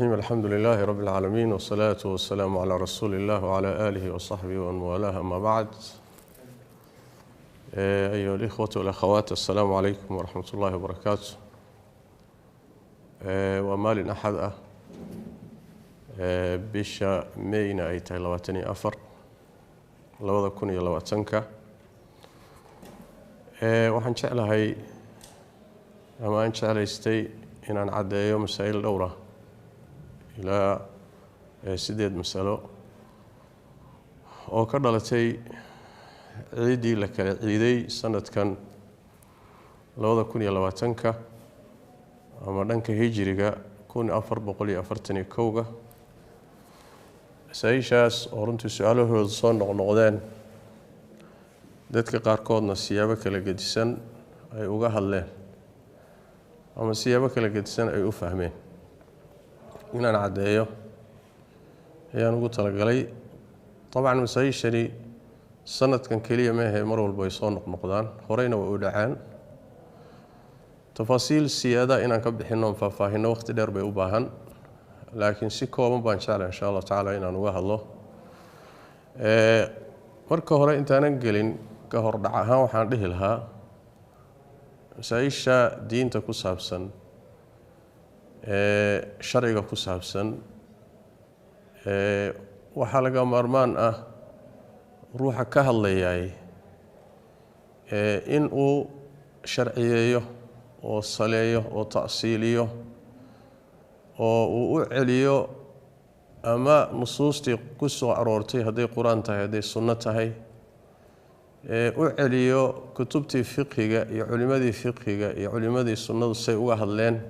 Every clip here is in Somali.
الحمد لله رب العالمين، والصلاة والسلام على رسول الله وعلى آله وصحبه ومن والاه، أما بعد. أيها الإخوة والأخوات، السلام عليكم ورحمة الله وبركاته. Waa maalin Axad ah, bisha Mayna ay tahay 24, 2020-ka. Waxaan jeclahay ama aan jeclaystay inaan caddeeyo masaa'il dhowra, ilaa 8 masalo oo ka dhalatay ciiddii la kala ciiday sanadkan 2020-ka ama dhanka hijiriga 1441-ga. Masaa-ishaas oo runtii su-aalahooda soo noqnoqdeen, dadka qaarkoodna siyaabo kala gedisan ay uga hadleen ama siyaabo kala gedisan ay u fahmeen, inaan caddeeyo ayaan ugu talagalay. Dabcan masaa-ishani sanadkan keliya maahe, mar walba ay soo noqnoqdaan, horeyna way u dhaceen. Tafaasiil siyaada inaan ka bixinno oon faahfaahinno waqti dheer bay u baahan, laakiin si kooban baan jeclay insha Allahu tacaala inaan uga hadlo. Marka hore, intaanan gelin ka hor dhac ahaan, waxaan dhihi lahaa masaa-isha diinta ku saabsan ee sharciga ku saabsan waxaa laga maarmaan ah ruuxa ka hadlayaay in uu sharciyeeyo oo saleeyo oo ta'siiliyo oo uu u celiyo ama nusuustii ku soo aroortay, hadday Qur-aan tahay, hadday sunno tahay, u celiyo kutubtii fiqhiga iyo culimadii fiqhiga iyo culimadii sunnadu say uga hadleen.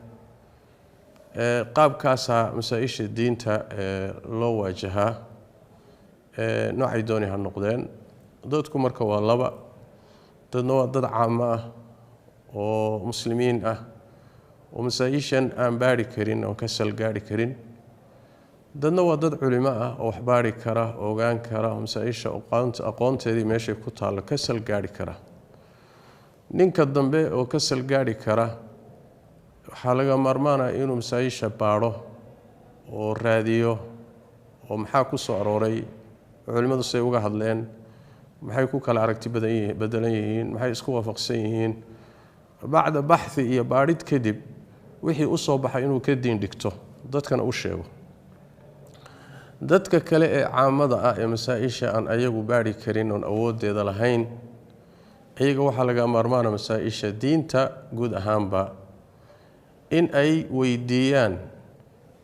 Qaabkaasaa masaa-isha diinta loo waajahaa, noocay dooni ha noqdeen. Dadku marka waa laba: dadna waa dad caamo ah oo muslimiin ah oo masaa-ishan aan baarhi karin oon ka salgaarhi karin, dadna waa dad culimo ah oo wax baarhi kara, ogaan kara masaa-isha, aqoonteedii meeshay ku taallo ka salgaarhi kara. Ninka dambe oo ka salgaarhi kara waxaa laga maarmaanaya inuu masaa-isha baadho oo raadiyo oo maxaa ku soo arooray, culimmadu say uga hadleen, maxay ku kala aragti badan bedelan yihiin, maxay isku waafaqsan yihiin. Bacda baxthi iyo baadhid kadib, wixii u soo baxay inuu ka diin dhigto, dadkana u sheego. Dadka kale ee caamada ah ee masaa-isha aan ayagu baadhi karin oon awooddeeda lahayn, iyaga waxaa laga maarmaana masaa-isha diinta guud ahaanba in ay weydiiyaan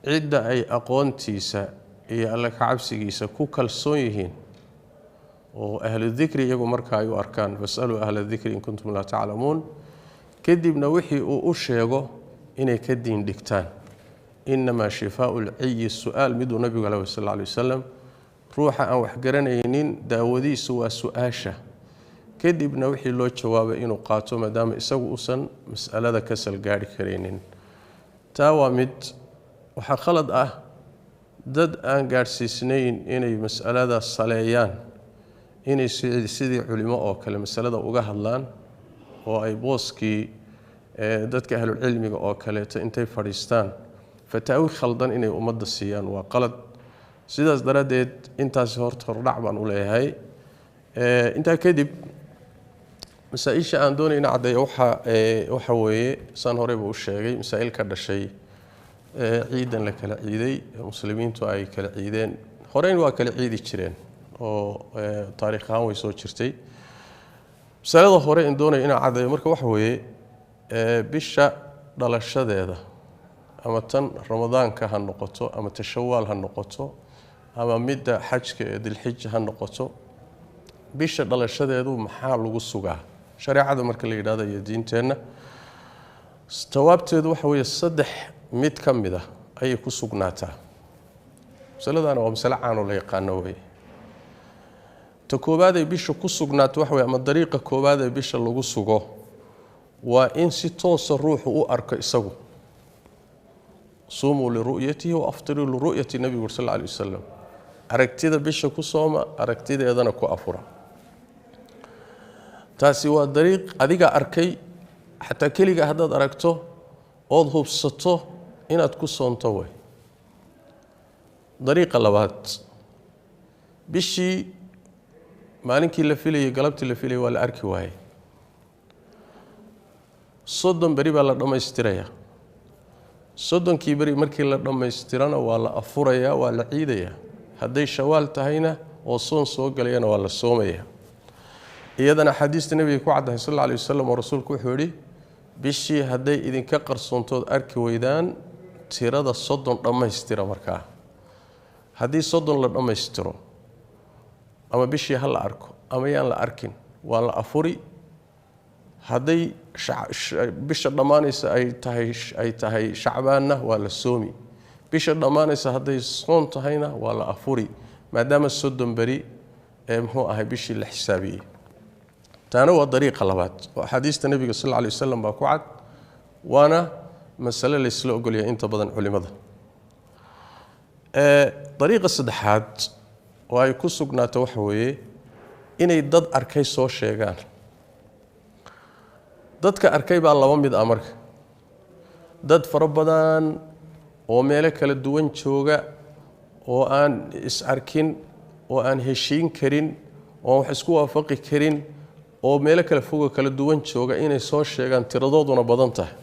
cidda ay aqoontiisa iyo Alle ka cabsigiisa ku kalsoon yihiin oo ahlu dikri iyagu marka ay u arkaan. Fasaluu ahla dikri in kuntum laa taclamuun. Kadibna wixii uu u sheego inay ka diin dhigtaan. Inamaa shifaau lciyi su-aal, miduu nabigu aleh sal lla alay wasalam. Ruuxa aan wax garanaynin daawadiisu waa su-aasha, kadibna wixii loo jawaabay inuu qaato, maadaama isagu uusan mas'alada ka salgaarhi karaynin. Taa waa mid. Waxaa khalad ah dad aan gaadhsiisnayn inay mas'alada saleeyaan inay sidii culimo oo kale masalada uga hadlaan oo ay booskii dadka ahlulcilmiga oo kaleeto intay fadhiistaan fataawi khaldan inay ummadda siiyaan, waa qalad. Sidaas daraaddeed intaasi horta hordhac baan u leeyahay. Intaa kadib, masaa-isha aan doonay ina caddeeyo waxa weeye, saan horeyba u sheegay, masaa-il ka dhashay ciidan la kala ciiday, muslimiintu ay kala ciideen. Horeyn waa kala ciidi jireen oo taariikh ahaan way soo jirtay. Masalada hore in doonaya inaan caddeeyo marka waxa weeye bisha dhalashadeeda, ama tan Ramadaanka ha noqoto, ama Tashawaal ha noqoto, ama midda xajka ee Dilxija ha noqoto, bisha dhalashadeedu maxaa lagu sugaa shareecada marka la yidhahdo iyo diinteenna? Jawaabteedu waxa weeye saddex mid ka mid ah ayay ku sugnaataa. Masaladaana waa masale caanoo la yaqaano weye. Ta koowaad ay bisha ku sugnaato waxa weye, ama dariiqa koowaad ee bisha lagu sugo, waa in si toosa ruuxu u arko isagu. Suumuu liru'yatihi wa aftiruu liru'yati, nabigu uri sal alla alay wasalam. Aragtida bisha ku sooma, aragtideedana ku afura. Taasi waa dariiq adiga arkay. Xataa keliga haddaad aragto ood hubsato inaad ku soonto way. Dariiqa labaad, bishii maalinkii la filayay, galabtii la filayay waa la arki waayey. 30 beri baa la dhammaystirayaa. 30kii beri markii la dhammaystirana waa la afurayaa, waa la ciidayaa. Hadday Shawaal tahayna oo soon soo galayana waa la soomayaa. Iyadana axaadiista nebiga ku caddahay sal alla alay wasalam, oo rasuulku wuxuu yidhi: bishii hadday idinka qarsoontood arki weydaan, tirada 30 dhammaystira. Markaa haddii 30 la dhammaystiro, ama bishii ha la arko ama yaan la arkin, waa la afuri. Hadday bisha dhammaanaysa ay tahay Shacbaanna, waa la soomi. Bisha dhammaanaysa hadday soon tahayna, waa la afuri, maadaama 30 beri ee muxuu ahay bishii la xisaabiyey. Taana waa dariiqa labaad oo axaadiista nebiga sal alla alay wasalam baa ku cad, waana masale laysla ogolyahay inta badan culimada. Dariiqa saddexaad oo ay ku sugnaato waxa weeye inay dad arkay soo sheegaan. Dadka arkay baa laba mid ah. Marka dad fara badan oo meelo kala duwan jooga oo aan is arkin oo aan heshiin karin oo wax isku waafaqi karin oo meelo kala fogo kala duwan jooga inay soo sheegaan, tiradooduna badan tahay,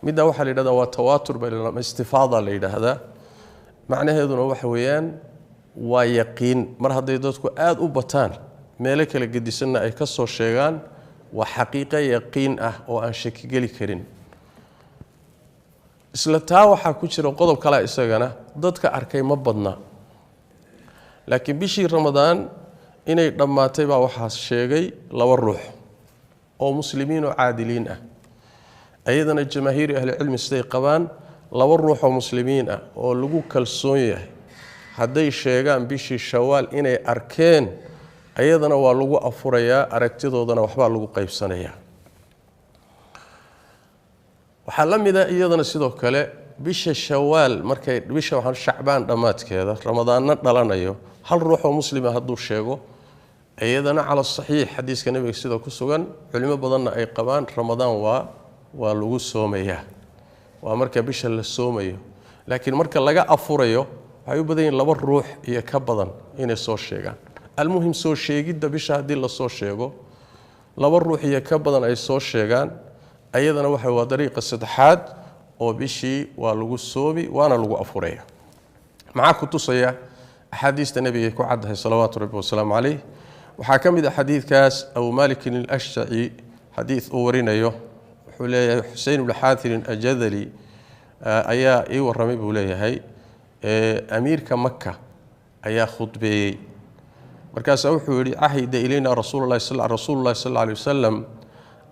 middaa waxaa la yidhahdaa waa tawaatur ba ama istifaada la yidhaahdaa. Macnaheeduna waxa weeyaan waa yaqiin. Mar hadday dadku aada u bataan, meelo kala gedisanna ay ka soo sheegaan, waa xaqiiqo yaqiin ah oo aan shakigeli karin. Isla taa waxaa ku jira qodob kale isagana: dadka arkay ma badna, laakiin bishii Ramadaan inay dhammaatay baa waxaa sheegay laba ruux oo muslimiin oo caadiliin ah. Ayadana jamaahiiri ahlicilmi siday qabaan, laba ruux oo muslimiin ah oo lagu kalsoon yahay hadday sheegaan bishii Shawaal inay arkeen, ayadana waa lagu afurayaa, aragtidoodana waxbaa lagu qaybsanayaa. Waxaa la mid a iyadana sidoo kale bisha Shawaal markay bisha waxaan Shacbaan dhammaadkeeda Ramadaanna dhalanayo, hal ruux oo muslima hadduu sheego, iyadana cala saxiix, xadiiska nebiga sida ku sugan, culimo badanna ay qabaan, Ramadaan waa lagu soomayaa. Waa marka bisha la soomayo, laakiin marka laga afurayo waxay u badan yihiin laba ruux iyo ka badan inay soo sheegaan. Almuhim, soo sheegidda bisha haddii lasoo sheego, laba ruux iyo ka badan ay soo sheegaan, ayadana waxa waa dariiqa saddexaad oo bishii waa lagu soomi waana lagu afuraya. Maxaa ku tusaya? Axaadiista nebigay ku caddahay salawaatu rabbi wasalaamu caleyh. Waxaa ka mid ah xadiidkaas Abu Malikin Alashjaci xadiid uu warinayo. Wuxuu leeyahay: Xusein ibnu Xaatirin Ajadali ayaa ii warramay, buu leeyahay. Amiirka Maka ayaa khudbeeyey. Markaasaa wuxuu yidhi: cahida ilayna rasuululahi sal alay wasalam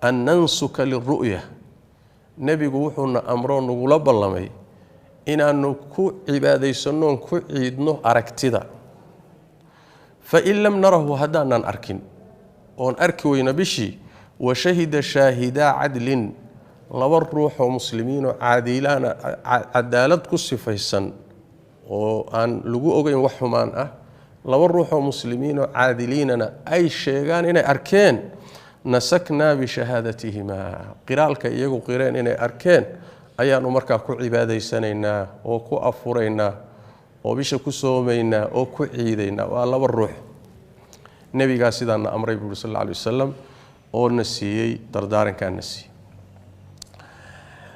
an nansuka liru'ya. Nebigu wuxuuna amroo nagula ballamay inaanu ku cibaadaysannoon ku ciidno aragtida. Fain lam narahu, haddaanan arkin oon arki weyno bishii, wa shahida shaahidaa cadlin, laba ruuxoo muslimiinoo caadilaana cadaalad ku sifaysan oo aan lagu ogeyn wax xumaan ah, laba ruuxoo muslimiinoo caadiliinana ay sheegaan inay arkeen, nasaknaa bishahaadatihimaa, qiraalka iyagu qireen inay arkeen ayaanu markaa ku cibaadaysanaynaa oo ku afuraynaa oo bisha ku soomaynaa oo ku ciidaynaa. Waa laba ruux. Nebigaa sidaana amray, buu uri sal alla alay wasalam, oo na siiyey dardaarankaa na siiyey.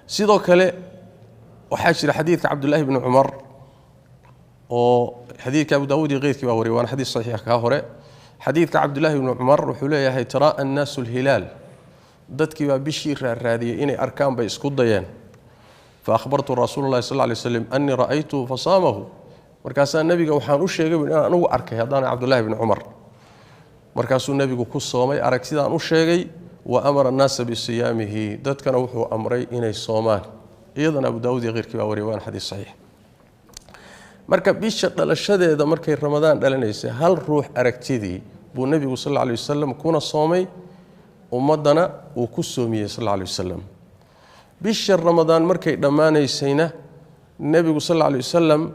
Sidoo kale waxaa jira xadiidka Cabdullaahi bni Cumar, oo xadiidka Abu Daawud iyo keyrkii baa wariyay, waana xadiis saxiix kaa hore. Xadiidka Cabdullaahi bni Cumar wuxuu leeyahay: taraa'a annaasu alhilaal, dadkii baa bishii raaraadiyey, inay arkaan bay isku dayeen. Fa akhbartu rasuula llahi sal lay slam annii ra'aytuhu fasaamahu. Markaasaa nebiga waxaan u sheegay bu inaan anugu arkay haddaana Cabdullahi bni Cumar. Markaasuu nebigu ku soomay aragtidaan u sheegay. Wa amara annaasa bisiyaamihi, dadkana wuxuu amray inay soomaan. Iyadana Abu Daawud iyo keyrkii baa wariyay, waana xadiis saxiix. Marka bisha dhalashadeeda markay Ramadaan dhalanaysay, hal ruux aragtidii buu nebigu sal alla alay wasalam kuna soomay, ummaddana uu ku soomiyey sal alla alay wasalam. Bisha Ramadaan markay dhammaanaysayna, nebigu sal alla alay wasalam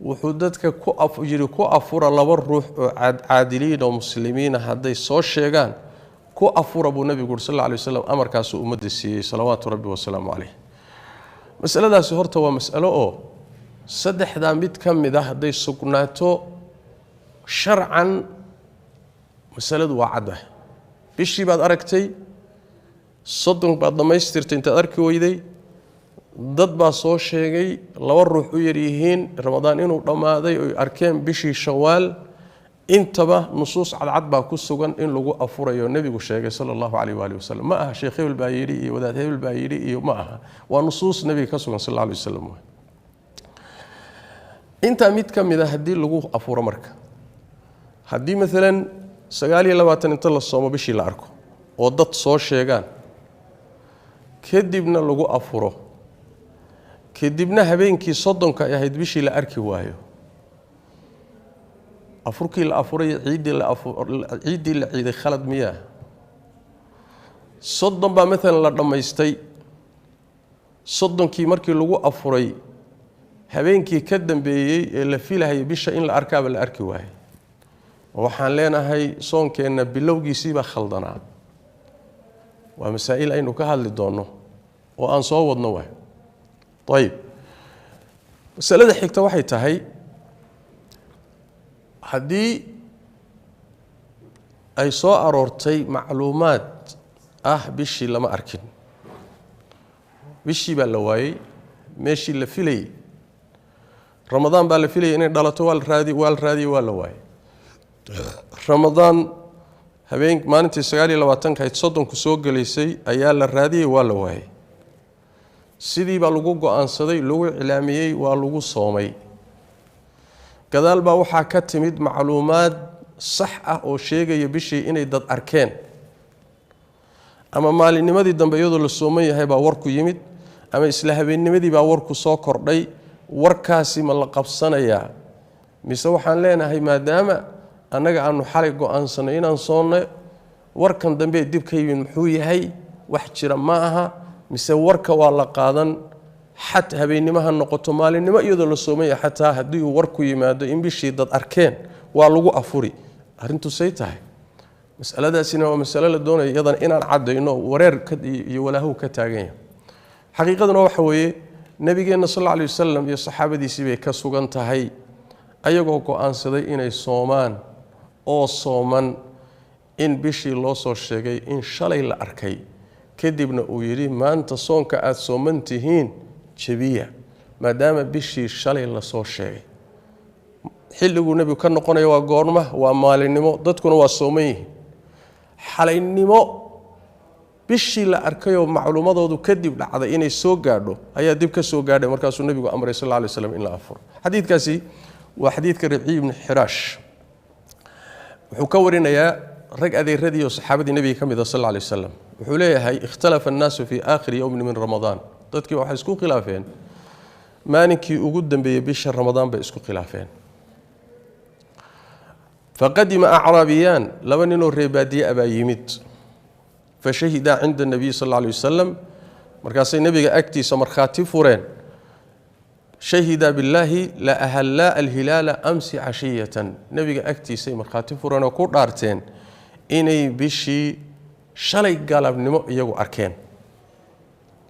wuxuu dadka ku yidhi: ku afura, laba ruux oo caadiliin oo muslimiina hadday soo sheegaan ku afura, buu nebigu yuri sal alla alay wasalam. Amarkaasuu ummadda siiyey salawaatu rabbi wasalaamu caleyh. Masaladaasi horta waa mas'alo oo Saddexdaa mid ka mid ah hadday sugnaato sharcan, masaladu waa caddah. Bishii baad aragtay, 30 baad dhammaystirtay, intaad arki weyday dad baa soo sheegay, 2 ruux u yaryihiin Ramadaan inuu dhammaaday oy arkeen bishii Shawaal. Intaba nusuus cadcad baa ku sugan in lagu afurayo, nebigu sheegay sala allahu calayh waalihi wasalam. Ma aha sheekh hebel baa yidhi iyo wadaad hebel baa yidhi iyo ma aha, waa nusuus nebiga ka sugan sal alla alay wasalam. Intaa mid ka mid a haddii lagu afuro, marka haddii maalan 29 inta la soomo bishii la arko oo dad soo sheegaan, kadibna lagu afuro, kadibna habeenkii 30ka ay ahayd bishii la arki waayo, afurkii la afuray ciiddii la ciiday khalad miyaa? 30 baa maalan la dhammaystay. 30kii markii lagu afuray, habeenkii ka dambeeyey ee la filahayay bisha in la arkaaba la arki waayey. Waxaan leenahay soonkeenna bilowgiisiibaa khaldanaa. Waa masaa'il aynu ka hadli doonno oo aan soo wadno waay. Ayib, masalada xigta waxay tahay haddii ay soo aroortay macluumaad ah bishii lama arkin, bishii baa la waayey meeshii la filayey, Ramadaan baa la filayay inay dhalato, waa la raadi, waa la raadiyey, waa la waayey. Ramadaan habeen maalintii 29ka ahayd 30ku soo gelaysay ayaa la raadiyey, waa la waayey. Sidii baa lagu go-aansaday, lagu iclaamiyey, waa lagu soomay. Gadaal baa waxaa ka timid macluumaad sax ah oo sheegaya bishii inay dad arkeen, ama maalinnimadii dambe iyadoo la sooman yahay baa warku yimid, ama isla habeennimadii baa warku soo kordhay. Warkaasi ma la qabsanayaa, mise waxaan leenahay maadaama annaga aanu xalay go-aansanay inaan soonno, warkan dambe dib ka yimid muxuu yahay, wax jira ma aha, mise warka waa la qaadan? Xat habeennimo ha noqoto, maalinnimo iyadoo la sooman yahay, xataa haddii uu warku yimaado in bishii dad arkeen waa lagu afuri. Arrintu say tahay masaladaasina waa masalo la doonaya iyadana inaan caddayno, wareer iyo walaahow ka taagan yahay. Xaqiiqaduna waxa weeye nabigeenna sal alla alay wasalam iyo saxaabadiisii bay ka sugan tahay ayagoo go-aansaday inay soomaan oo sooman in bishii loo soo sheegay in shalay la arkay, kadibna uu yidhi maanta soonka aada sooman tihiin jebiya, maadaama bishii shalay lasoo sheegay. Xilliguu nebigu ka noqonaya waa goorma? Waa maalinimo, dadkuna waa sooman yihiin. Xalaynimo bishii la arkayoo macluumadoodu kadib dhacday inay soo gaadho ayaa dib ka soo gaadhay, markaasuu nebigu amray sal alla alay slam in la afuro. Xadiidkaasi waa xadiidka Ribciy ibni Xiraash, wuxuu ka warinayaa rag adeeradii oo saxaabadii nebiga ka mid ah sal alla alay wasalam. Wuxuu leeyahay ikhtalafa annaasu fii aakhiri yowmin min Ramadaan. Dadkii waxay isku khilaafeen maalinkii ugu dambeeyey bisha Ramadaan bay isku khilaafeen. Faqadima acraabiyaan, 2 ninoo reebaadiye abaa yimid, fashahidaa cinda nabiy sal alla alay wasalam, markaasay nebiga agtiisa markhaati fureen. Shahida billaahi la ahallaa alhilaala amsi cashiyatan. Nebiga agtiisay markhaati fureen oo ku dhaarteen inay bishii shalay galabnimo iyagu arkeen.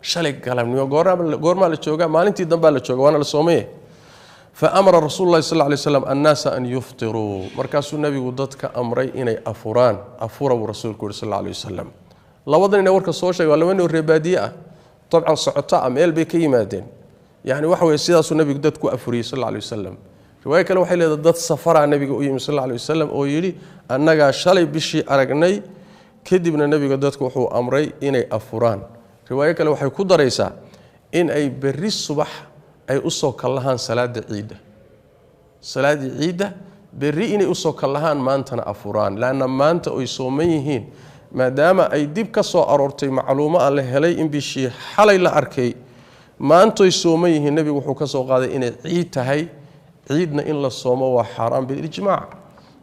Shalay galabnimo goormaa la joogaa? Maalintii dambaa la jooga, waana la soomaye. Fa amara rasuulu llahi sal lla alay slam annaasa an yuftiruu, markaasuu nebigu dadka amray inay afuraan. Afura buu rasuulku yihi sal alla alay wasalam. Labada nin ee warka soo sheegay waa 2 nin oo reebaadiye ah, dabcan socoto ah, meel bay ka yimaadeen. Yacni waxa weye sidaasuu nebigu dadku afuriyey sal alla alay wasalam. Riwaayo kale waxay leedahay dad safaraa nebiga u yimi sal alla alay wasalam oo yidhi annagaa shalay bishii aragnay, kadibna nebiga dadku wuxuu amray inay afuraan. Riwaayo kale waxay ku daraysaa in ay berri subax ay usoo kallahaan salaada ciidda, salaaddii ciidda berri inay usoo kallahaan, maantana afuraan, laanna maanta ay sooman yihiin maadaama ay dib ka soo aroortay macluumo aan la helay in bishii xalay la arkay, maantoy sooman yihiin. Nebigu wuxuu ka soo qaaday inay ciid tahay, ciidna in la soomo waa xaaraan bilijmaac.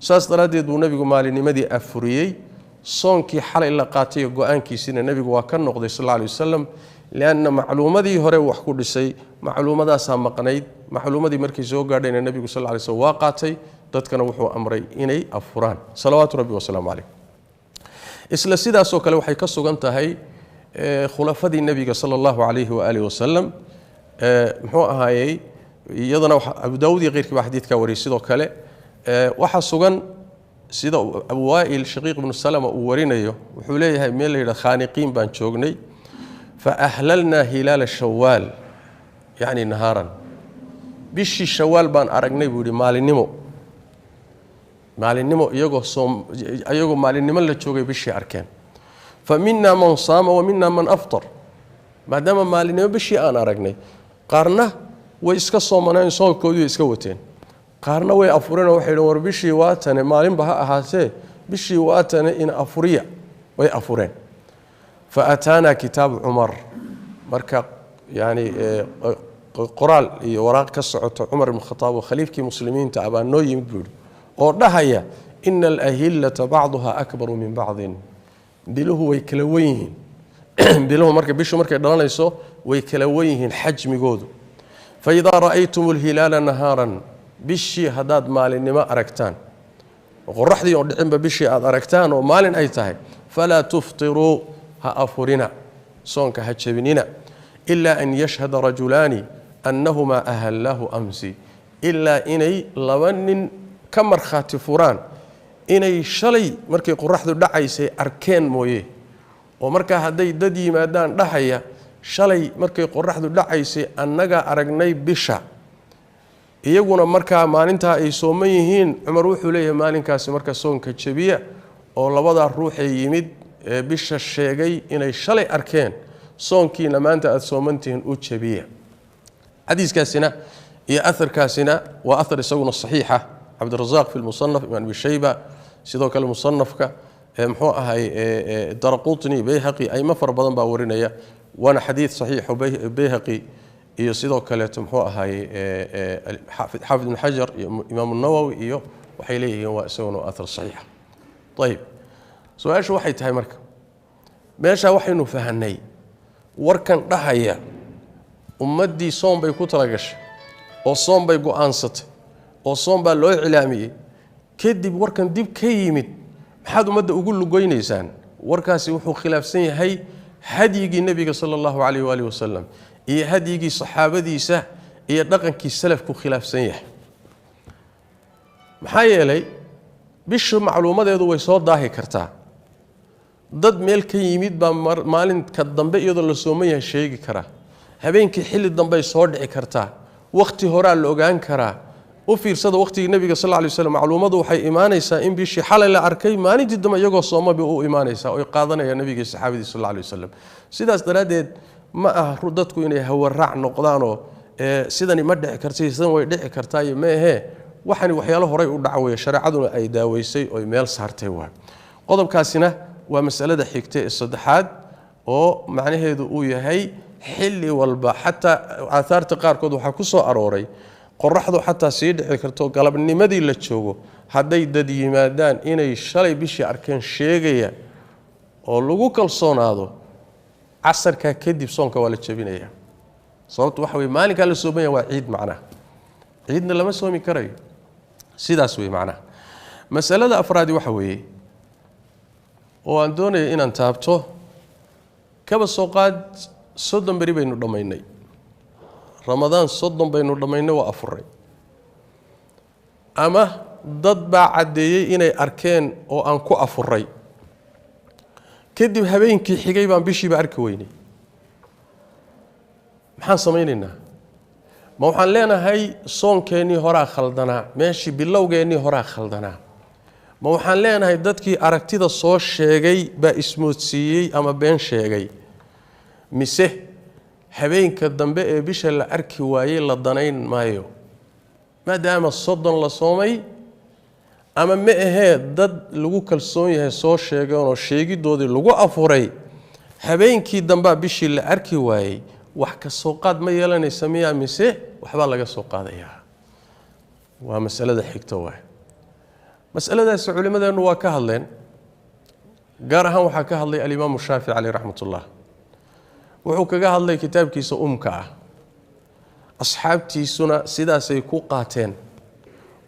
Saas daraaddeed buu nebigu maalinimadii afuriyey. Soonkii xalay la qaatay go-aankiisiina nebigu waa ka noqday sal alla alay wasalam, lianna macluumadii hore wax ku dhisay macluumadaasaa maqnayd. Macluumadii markay soo gaadhayna nebigu sal alla alay slam waa qaatay, dadkana wuxuu amray inay afuraan, salawaatu rabbi wasalaamu caleyh. Isla sidaasoo kale waxay ka sugan tahay khulafadii nebiga sala allahu calayhi waaalihi wasalam. Muxuu ahaayey Iyadana Abu Daawud iyo keyrkii baa xadiidkaa wariyay. Sidoo kale waxaa sugan sida Abu Waa'il Shaqiiq ibnu Salama uu warinayo, wuxuu leeyahay meel la yidhaha Khaaniqiin baan joognay, fa ahlalnaa hilaala shawaal yacni nahaaran, bishii shawaal baan aragnay buu yidhi maalinimo, maalinimo iyagoo soom, iyagoo maalinimo la joogay bishii arkeen. Fa minaa man saama wa minaa man aftar, maadaama maalinimo bishii aan aragnay, qaarna way iska soomaneen, soonkoodii way iska wateen, qaarna way afureenoo waxay yidheen war bishii waatane, maalinba ha ahaatee bishii waatane in afuriya, way afureen. Fa ataanaa kitaabu Cumar, marka yani qoraal iyo waraaq ka socoto Cumar ibn Khataab oo khaliifkii muslimiinta ah baa noo yimid buu yidhi, oo dhahaya ina alahillata bacduha akbaru min bacdin, biluhu way kala wen yihiin, biluhu marka bishu markay dhalanayso way kala wen yihiin xajmigoodu. Fa idaa ra'aytum alhilaala nahaaran, bishii haddaad maalinimo aragtaan, qoraxdii oo dhicinba bishii aad aragtaan oo maalin ay tahay, falaa tuftiruu, ha afurina, soonka ha jebinina, ilaa an yashhada rajulaani annahumaa ahallahu amsi, ilaa inay laba nin ka markhaati furaan inay shalay markay qoraxdu dhacaysay arkeen mooye. Oo markaa hadday dad yimaadaan dhahaya shalay markay qoraxdu dhacaysay annagaa aragnay bisha, iyaguna markaa maalintaa ay sooman yihiin, Cumar wuxuu leeyahay maalinkaasi marka soonka jebiya, oo labadaa ruuxee yimid ee bisha sheegay inay shalay arkeen soonkiina maanta aada soomantihiin u jebiya. Xadiiskaasina iyo aharkaasina waa ahar isaguna saxiixa. Cabdirasaaq fi lmusanaf, imaam Abi Shayba sidoo kale musanafka, muxuu ahay Daraqutni, Bayhaqi, aimo fara badan baa warinaya, waana xadiid saxiixo. Bayhaqi iyo sidoo kaleeto muxuu ahay Xaafid ibn Xajar iyo Imaam Nawowi iyo waxay leeyihiin waa isaguna ahar saxiixa. Ayib, su-aashu waxay tahay marka meeshaa waxaynu fahanay warkan dhahaya ummaddii soon bay ku talagashay oo soon bay go'aansatay oo soon baa loo cilaamiyey, kadib warkan dib ka yimid maxaad ummadda ugu lugoynaysaan? Warkaasi wuxuu khilaafsan yahay hadyigii nebiga sala allahu calayh waalihi wasalam iyo hadyigii saxaabadiisa iyo dhaqankii salafku khilaafsan yahay. Maxaa yeelay bishu macluumadeedu way soo daahi kartaa, dad meel ka yimid baa maalinka dambe iyadoo la sooman yahay sheegi karaa, habeenkii xilli dambey soo dhici kartaa, wakhti horaa la ogaan karaa. U fiirsada wakhtigii nebiga sal lla lay slam, macluumadu waxay imaanaysaa in bishii xalay la arkay, maalintii dambe iyagoo sooma bay u imaanaysaa oy qaadanaya nebigii saxaabadii sal alla lay wasalam. Sidaas daraaddeed ma aha dadku inay hawaraac noqdaanoo sidani ma dhici karta, sidan way dhici kartaa iyo ma ahee, waxani waxyaalo horay u dhaca weeye, shareecaduna ay daaweysay oy meel saartay. Waa qodobkaasina waa masalada xigta ee saddexaad, oo macnaheedu uu yahay xilli walba xataa aahaarta qaarkood waxaa ku soo arooray qoraxdu xataa sii dhici karto galabnimadii la joogo, hadday dad yimaadaan inay shalay bishii arkeen sheegaya oo lagu kalsoonaado, casarkaa kadib soonka waa la jebinaya. Sababtu waxa weye maalinkaa la soomaya waa ciid, macnaha ciidna lama soomi karayo, sidaas wey macnaha. Masalada afraadi waxa weeye oo aan doonaya inaan taabto, kaba soo qaad 30 beri baynu dhammaynay Ramadaan, 30 baynu dhammaynay, waa afuray, ama dad baa caddeeyey inay arkeen oo aan ku afuray, kadib habeenkii xigay baan bishiiba arki weynay. Maxaan samaynaynaa? Ma waxaan leenahay soonkeennii horaa khaldanaa, meeshii bilowgeennii horaa khaldanaa? Ma waxaan leenahay dadkii aragtida soo sheegay baa ismoodsiiyey ama been sheegay? Mise habeenka dambe ee bisha la arki waayey la danayn maayo maadaama 30 la soomay? Ama ma ahee dad lagu kalsoon yahay soo sheegeenoo sheegidoodii lagu afuray, habeenkii dambaa bishii la arki waayey, wax ka soo qaad ma yeelanaysa miyaa mise waxbaa laga soo qaadayaa? Waa masalada xigta waay. Masaladaasi culimmadeennu waa ka hadleen, gaar ahaan waxaa ka hadlay alimaamu Shaafici caleyh raxmatullah, wuxuu kaga hadlay kitaabkiisa umka ah, asxaabtiisuna sidaasay ku qaateen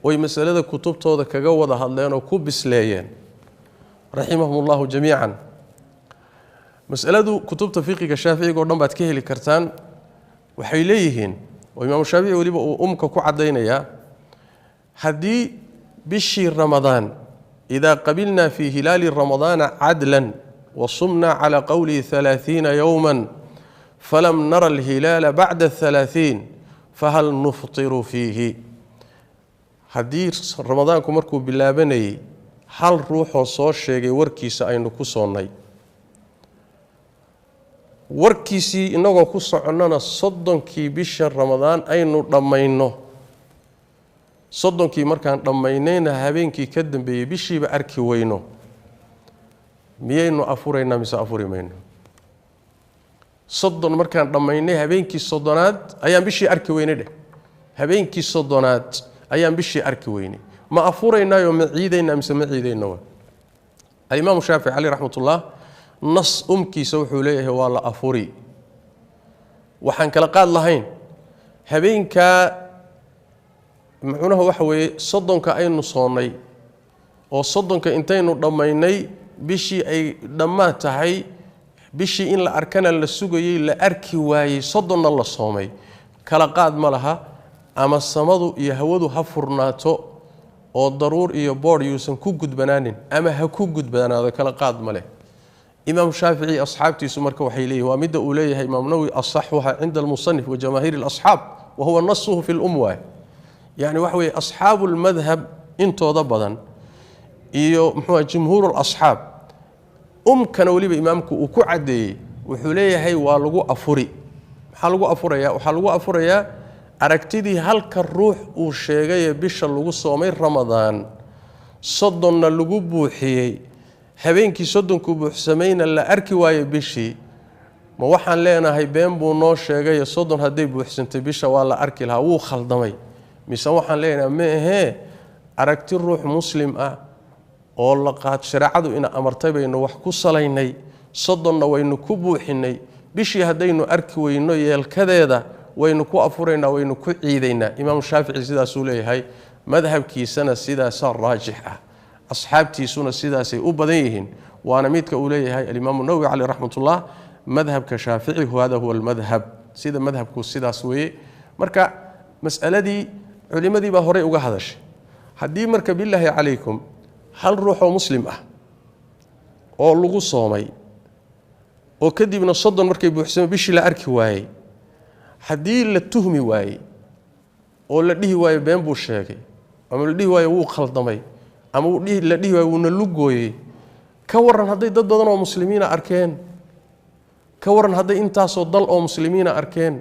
oy masalada kutubtooda kaga wada hadleen oo ku bisleeyeen, raximahum ullahu jamiican. Masaladu kutubta fiqiga shaaficiga o dhan baad ka heli kartaan. Waxay leeyihiin Oo Imaamu Shaafici weliba uu umka ku caddaynayaa haddii bishii Ramadaan idaa qabilnaa fii hilaali ramadaana cadlan wa sumnaa calaa qowlihi 30 yowman falam nara alhilaala bacda 30 fahal nuftiru fiihi. Haddii Ramadaanku markuu bilaabanayay hal ruuxoo soo sheegay warkiisa aynu ku soonnay, warkiisii inagoo ku soconnana 30kii bisha Ramadaan aynu dhammayno, 30kii markaan dhammaynayna habeenkii ka dambeeyey bishiiba arki weyno, miyaynu afuraynaa mise afuri mayno? 30 markaan dhammaynay habeenkii 30aad ayaan bishii arki weynay dheh, habeenkii 30aad ayaan bishii arki weynay, ma afuraynaayo ma ciidaynaa mise ma ciidayno? Wa Alimaamu Shaafici caleyh raxmatullah nas umkiisa wuxuu leeyahay waa la afuri. Waxaan kala qaad lahayn habeenkaa muxuunaha waxa weeye 30ka aynu soonnay oo 30ka intaynu dhammaynay bishii ay dhammaad tahay, bishii in la arkana la sugayey la arki waayey, 30na la soomay, kala qaad ma laha. Ama samadu iyo hawadu ha furnaato oo daruur iyo boodh yuusan ku gudbanaanin, ama ha ku gudbanaado, kala qaad ma leh. Imaam Shaafici asxaabtiisu marka waxay leeyihin waa midda uu leeyahay Imaam Nawowi asaxuha cinda almusanif wa jamaahiir alasxaab wa huwa nasuhu fi lum waay. Yacni waxa weeye asxaabu lmadhab intooda badan iyo muxuu jumhuur alasxaab, umkana weliba imaamku uu ku caddeeyey, wuxuu leeyahay waa lagu afuri. Maxaa lagu afurayaa? Waxaa lagu afurayaa aragtidii halka ruux uu sheegayee bisha lagu soomay Ramadaan, 30na lagu buuxiyey, habeenkii 30ku buuxsamayna la arki waayo bishii. Ma waxaan leenahay been buu noo sheegayo 30 hadday buuxsantay bisha waa la arki lahaa, wuu khaldamay? Mise waxaan leenahay ma ahee, aragti ruux muslim ah oo la qaad shareecadu ina amartay baynu wax ku salaynay, 30na waynu ku buuxinay, bishii haddaynu arki weyno yeelkadeeda waynu ku afuraynaa, waynu ku ciidaynaa. Imaamu Shaafici sidaasuu leeyahay, madhabkiisana sidaasaa raajix ah, asxaabtiisuna sidaasay u badan yihiin, waana midka uu leeyahay Alimaamu Nawowi caleyh raxmatullah madhabka Shaafici hada huwa almadhab, sida madhabku sidaas weeye. Marka mas'aladii culimadii baa horey uga hadashay. Haddii marka bilaahi calaykum hal ruux oo muslim ah oo lagu soomay oo kadibna 30 markay buuxsamay bishii la arki waayey, haddii la tuhmi waayey oo la dhihi waayo been buu sheegay, ama la dhihi waayo wuu khaldamay, ama la dhihi waayo wuuna lugooyey, ka waran hadday dad badan oo muslimiina arkeen? Ka waran hadday intaasoo dal oo muslimiina arkeen?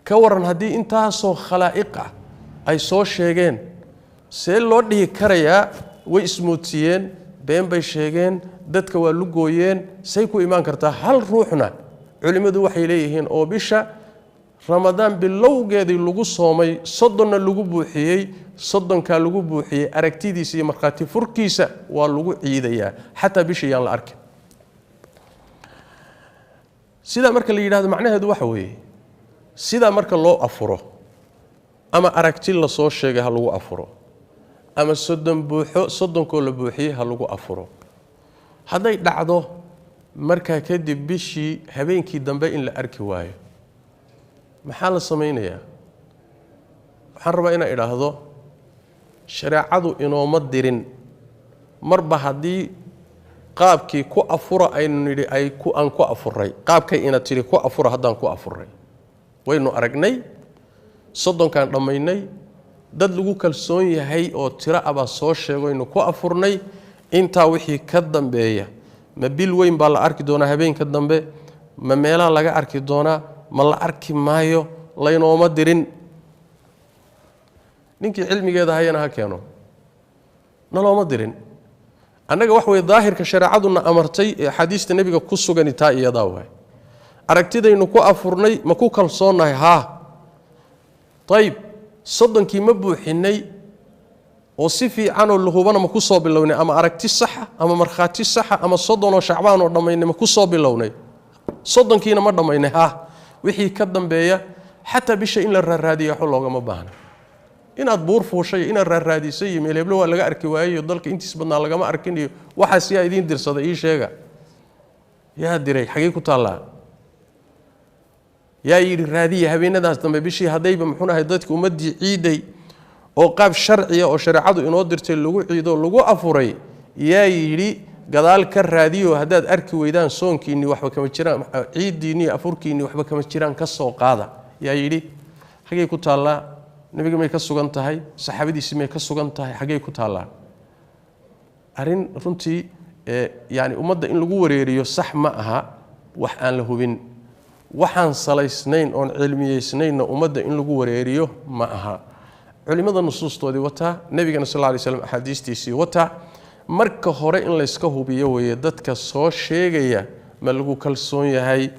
Ka waran haddii intaasoo khalaa'iq ah ay soo sheegeen? See loo dhihi karayaa way ismoodsiiyeen, been bay sheegeen, dadka waa lugooyeen? Say ku imaan kartaa hal ruuxna? Culimmadu waxay leeyihiin oo bisha Ramadaan bilowgeedii lagu soomay, 30na lagu buuxiyey, 30kaa lagu buuxiyey aragtidiisa iyo markhaati furkiisa waa lagu ciidayaa, xataa bisha yaan la arkin. Sidaa marka la yidhahdo macnaheedu waxa weeye sidaa marka loo afuro, ama aragti lasoo sheegay ha lagu afuro, ama 30 buuxo 30koo la buuxiyey ha lagu afuro, hadday dhacdo markaa kadib bishii habeenkii dambe in la arki waayo, maxaa la samaynayaa? Waxaan rabaa inaan idhaahdo shareecadu inooma dirin marba haddii qaabkii ku afura aynu nidhi aan ku afuray, qaabkay ina tidhi ku afura haddaan ku afuray, waynu aragnay, 30kaan dhammaynay, dad lagu kalsoon yahay oo tiro abaa soo sheegoynu ku afurnay, intaa wixii ka dambeeya ma bil weyn baa la arki doonaa habeenka dambe, ma meelaha laga arki doonaa, ma la arki maayo, laynooma dirin. Ninkii cilmigeeda hayana ha keeno, nalooma dirin. Annaga wax weeye daahirka shareecaduna amartay ee axaadiista nebiga ku sugani taa iyadaa waay. Aragtidaynu ku afurnay ma ku kalsoonnahay? Haa. Ayib, 30kii ma buuxinay oo si fiicanoo lahubana ma ku soo bilownay, ama aragti saxa ama markhaati saxa ama 30oo Shacbaan oo dhammaynay ma ku soo bilownay? 30kiina ma dhammaynay? Haa. Wixii ka dambeeya xataa bisha in la raaraadiyo waxba loogama baahna. Inaad buur fuushay, inaad raaraadisay iyo meelheblo waa laga arki waayey iyo dalka intiis badnaa lagama arkin iyo waxaas yaa idiin dirsaday? Ii sheega, yaa diray? Xagee ku taallaa? Yaa yidhi raadiya habeenadaas dambe bishii haddayba muxuu ahay dadki ummaddii ciiday oo qaab sharciya oo shareecadu inoo dirtay lagu ciido lagu afuray, yaa yidhi gadaal ka raadiyo haddaad arki weydaan soonkiinni waxba kama jiraan, ciiddiinni afurkiinni waxba kama jiraan, ka soo qaada. Yaa yidhi? Xaggay ku taallaa? Nebiga may ka sugan tahay? Saxaabadiisii may ka sugan tahay? Xaggay ku taallaa? Arrin runtii yani ummadda in lagu wareeriyo sax ma aha. Wax aan la hubin, waxaan salaysnayn oon cilmiyeysnaynna ummadda in lagu wareeriyo ma aha. Culimada nusuustoodii wataa, nebigana sal lla lay slam axaadiistiisii wataa. Marka hore in layska hubiyo weeye dadka soo sheegaya ma lagu kalsoon yahay,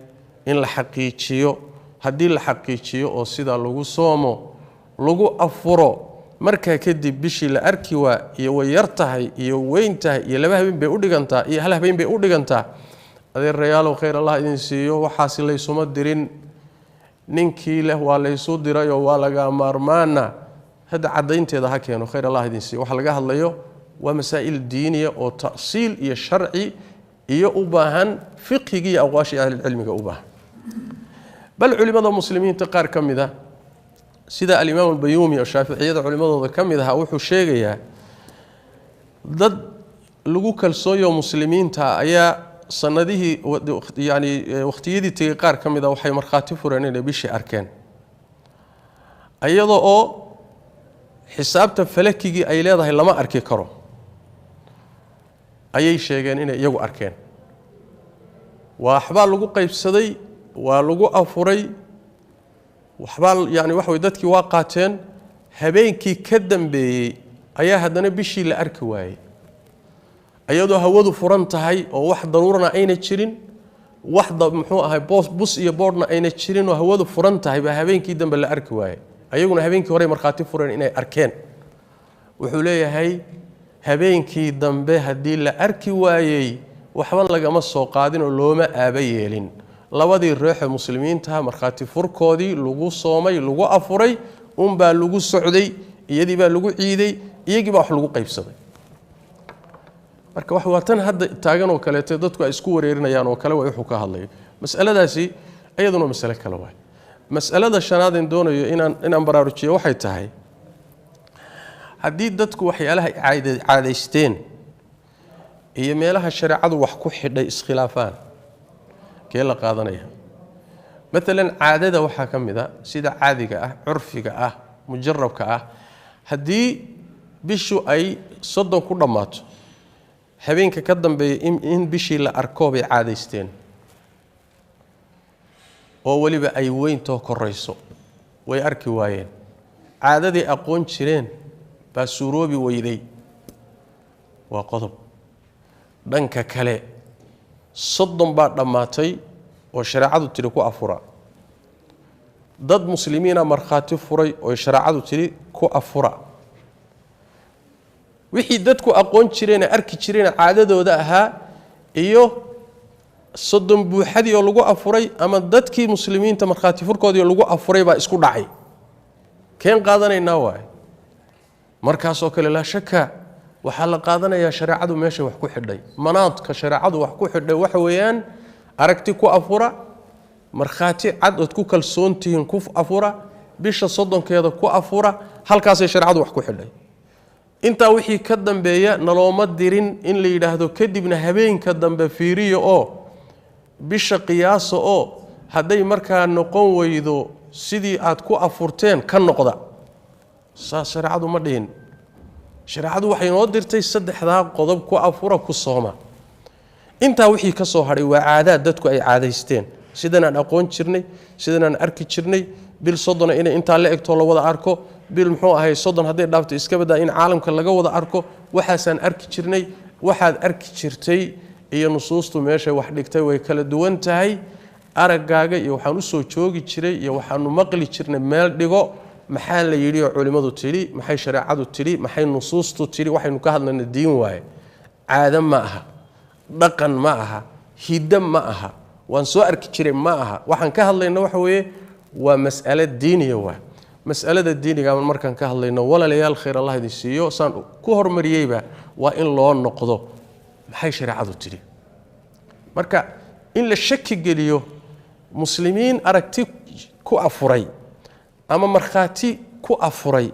in la xaqiijiyo. Haddii la xaqiijiyo oo sidaa lagu soomo lagu afuro, markaa kadib bishii la arki waa iyo way yar tahay iyo weyn tahay iyo 2 habeen bay u dhigantaa iyo 1 habeen bay u dhigantaa, adeerayaalow khayr allah idin siiyo, waxaasi laysuma dirin. Ninkii leh waa laysu dirayoo waa laga maarmaana, hadda caddaynteeda ha keeno, khayr allah idin siiyo. Waxa laga hadlayo waa masaa'il diiniya oo ta'siil iyo sharci iyo u baahan fiqhigii iyo aqwaashii ahlilcilmiga u baahan. Bal culimada muslimiinta qaar ka mid a sida alimaam albayuumi oo shaaficiyada culimadooda ka mid ahaa wuxuu sheegayaa dad lagu kalsoonyo muslimiinta ayaa sanadihii yani waqtiyadii tegey qaar ka mid a waxay markhaati fureen inay bishii arkeen, iyadoo oo xisaabta falakigii ay leedahay lama arki karo ayay sheegeen inay iyagu arkeen. Waxbaa lagu qaybsaday, waa lagu afuray, waxbaa yani waxa way dadkii waa qaateen. Habeenkii ka dambeeyey ayaa haddana bishii la arki waayey, iyadoo hawadu furan tahay oo wax daruurana ayna jirin, wax muxuu ahay bus iyo boodhna ayna jirin oo hawadu furan tahay baa habeenkii dambe la arki waayey. Ayaguna habeenkii horey markhaati fureen inay arkeen. Wuxuu leeyahay habeenkii dambe haddii la arki waayey waxba lagama soo qaadin oo looma aaba yeelin. Labadii reexe muslimiinta markhaati furkoodii lagu soomay lagu afuray unbaa lagu socday, iyadii baa lagu ciiday, iyagii baa wax lagu qaybsaday. Marka wax waa tan hadda taagan oo kaleeto dadku ay isku wareerinayaan oo kale waa wuxuu ka hadlayo. Mas'aladaasi iyaduna mas'alo kale waay. Mas'alada shanaad een doonayo inaan baraarujiyo waxay tahay haddii dadku waxyaalaha caadaysteen iyo meelaha shareecadu wax ku xidhay iskhilaafaan, kee la qaadanaya? Maalan caadada waxaa ka mid a sida caadiga ah, curfiga ah, mujarabka ah, haddii bishu ay 30 ku dhammaato habeenka ka dambeeya in bishii la arko bay caadaysteen oo weliba ay weyntoo korayso, way arki waayeen. Caadadii aqoon jireen baa suuroobi weyday. Waa qodob. Dhanka kale 30 baa dhammaatay oo shareecadu tidhi ku afura, dad muslimiina markhaati furay oo shareecadu tidhi ku afura. Wixii dadku aqoon jireen arki jireen caadadooda ahaa iyo 30 buuxadii oo lagu afuray ama dadkii muslimiinta markhaati furkoodii oo lagu afuray baa isku dhacay. Keen qaadanaynaa waaye? Markaasoo kale laa shaka waxaa la qaadanayaa shareecadu meesha wax ku xidhay. Manaadka shareecadu wax ku xidhay waxa weeyaan aragti ku afura, markhaati cad ood ku kalsoon tihiin ku afura, bisha 30keeda ku afura, halkaasay shareecadu wax ku xidhay. Intaa wixii ka dambeeya nalooma dirin in la yidhaahdo kadibna habeenka dambe fiiriyo oo bisha qiyaasa oo hadday markaa noqon weydo sidii aad ku afurteen ka noqda. Saas shareecadu ma dhihin. Shareecadu waxay noo dirtay 3 qodob ku afura ku sooma. Intaa wixii ka soo hadhay waa caadaad dadku ay caadaysteen, sidan aan aqoon jirnay, sidan aan arki jirnay, bil 30 inay intaa la egtoo la wada arko, bil muxuu ahay 30 hadday dhaafto iska badaa in caalamka laga wada arko, waxaasaan arki jirnay. Waxaad arki jirtay iyo nusuustu meeshay wax dhigtay way kala duwan tahay. Araggaaga iyo waxaan u soo joogi jiray iyo waxaanu maqli jirnay meel dhigo, maxaa la yidhi oo culimmadu tidhi, maxay shareecadu tidhi, maxay nusuustu tidhi, waxaynu ka hadlayna diin waaye. Caado ma aha, dhaqan ma aha, hiddo ma aha, waan soo arki jiray ma aha. Waxaan ka hadlayna waxa weeye waa mas'alo diiniya waay. Mas'alada diiniga markaan ka hadlayno walaalayaal khayr allah idin siiyo, saan ku hormariyeyba waa in loo noqdo maxay shareecadu tidhi. Marka in la shaki geliyo muslimiin aragti ku afuray ama markhaati ku afuray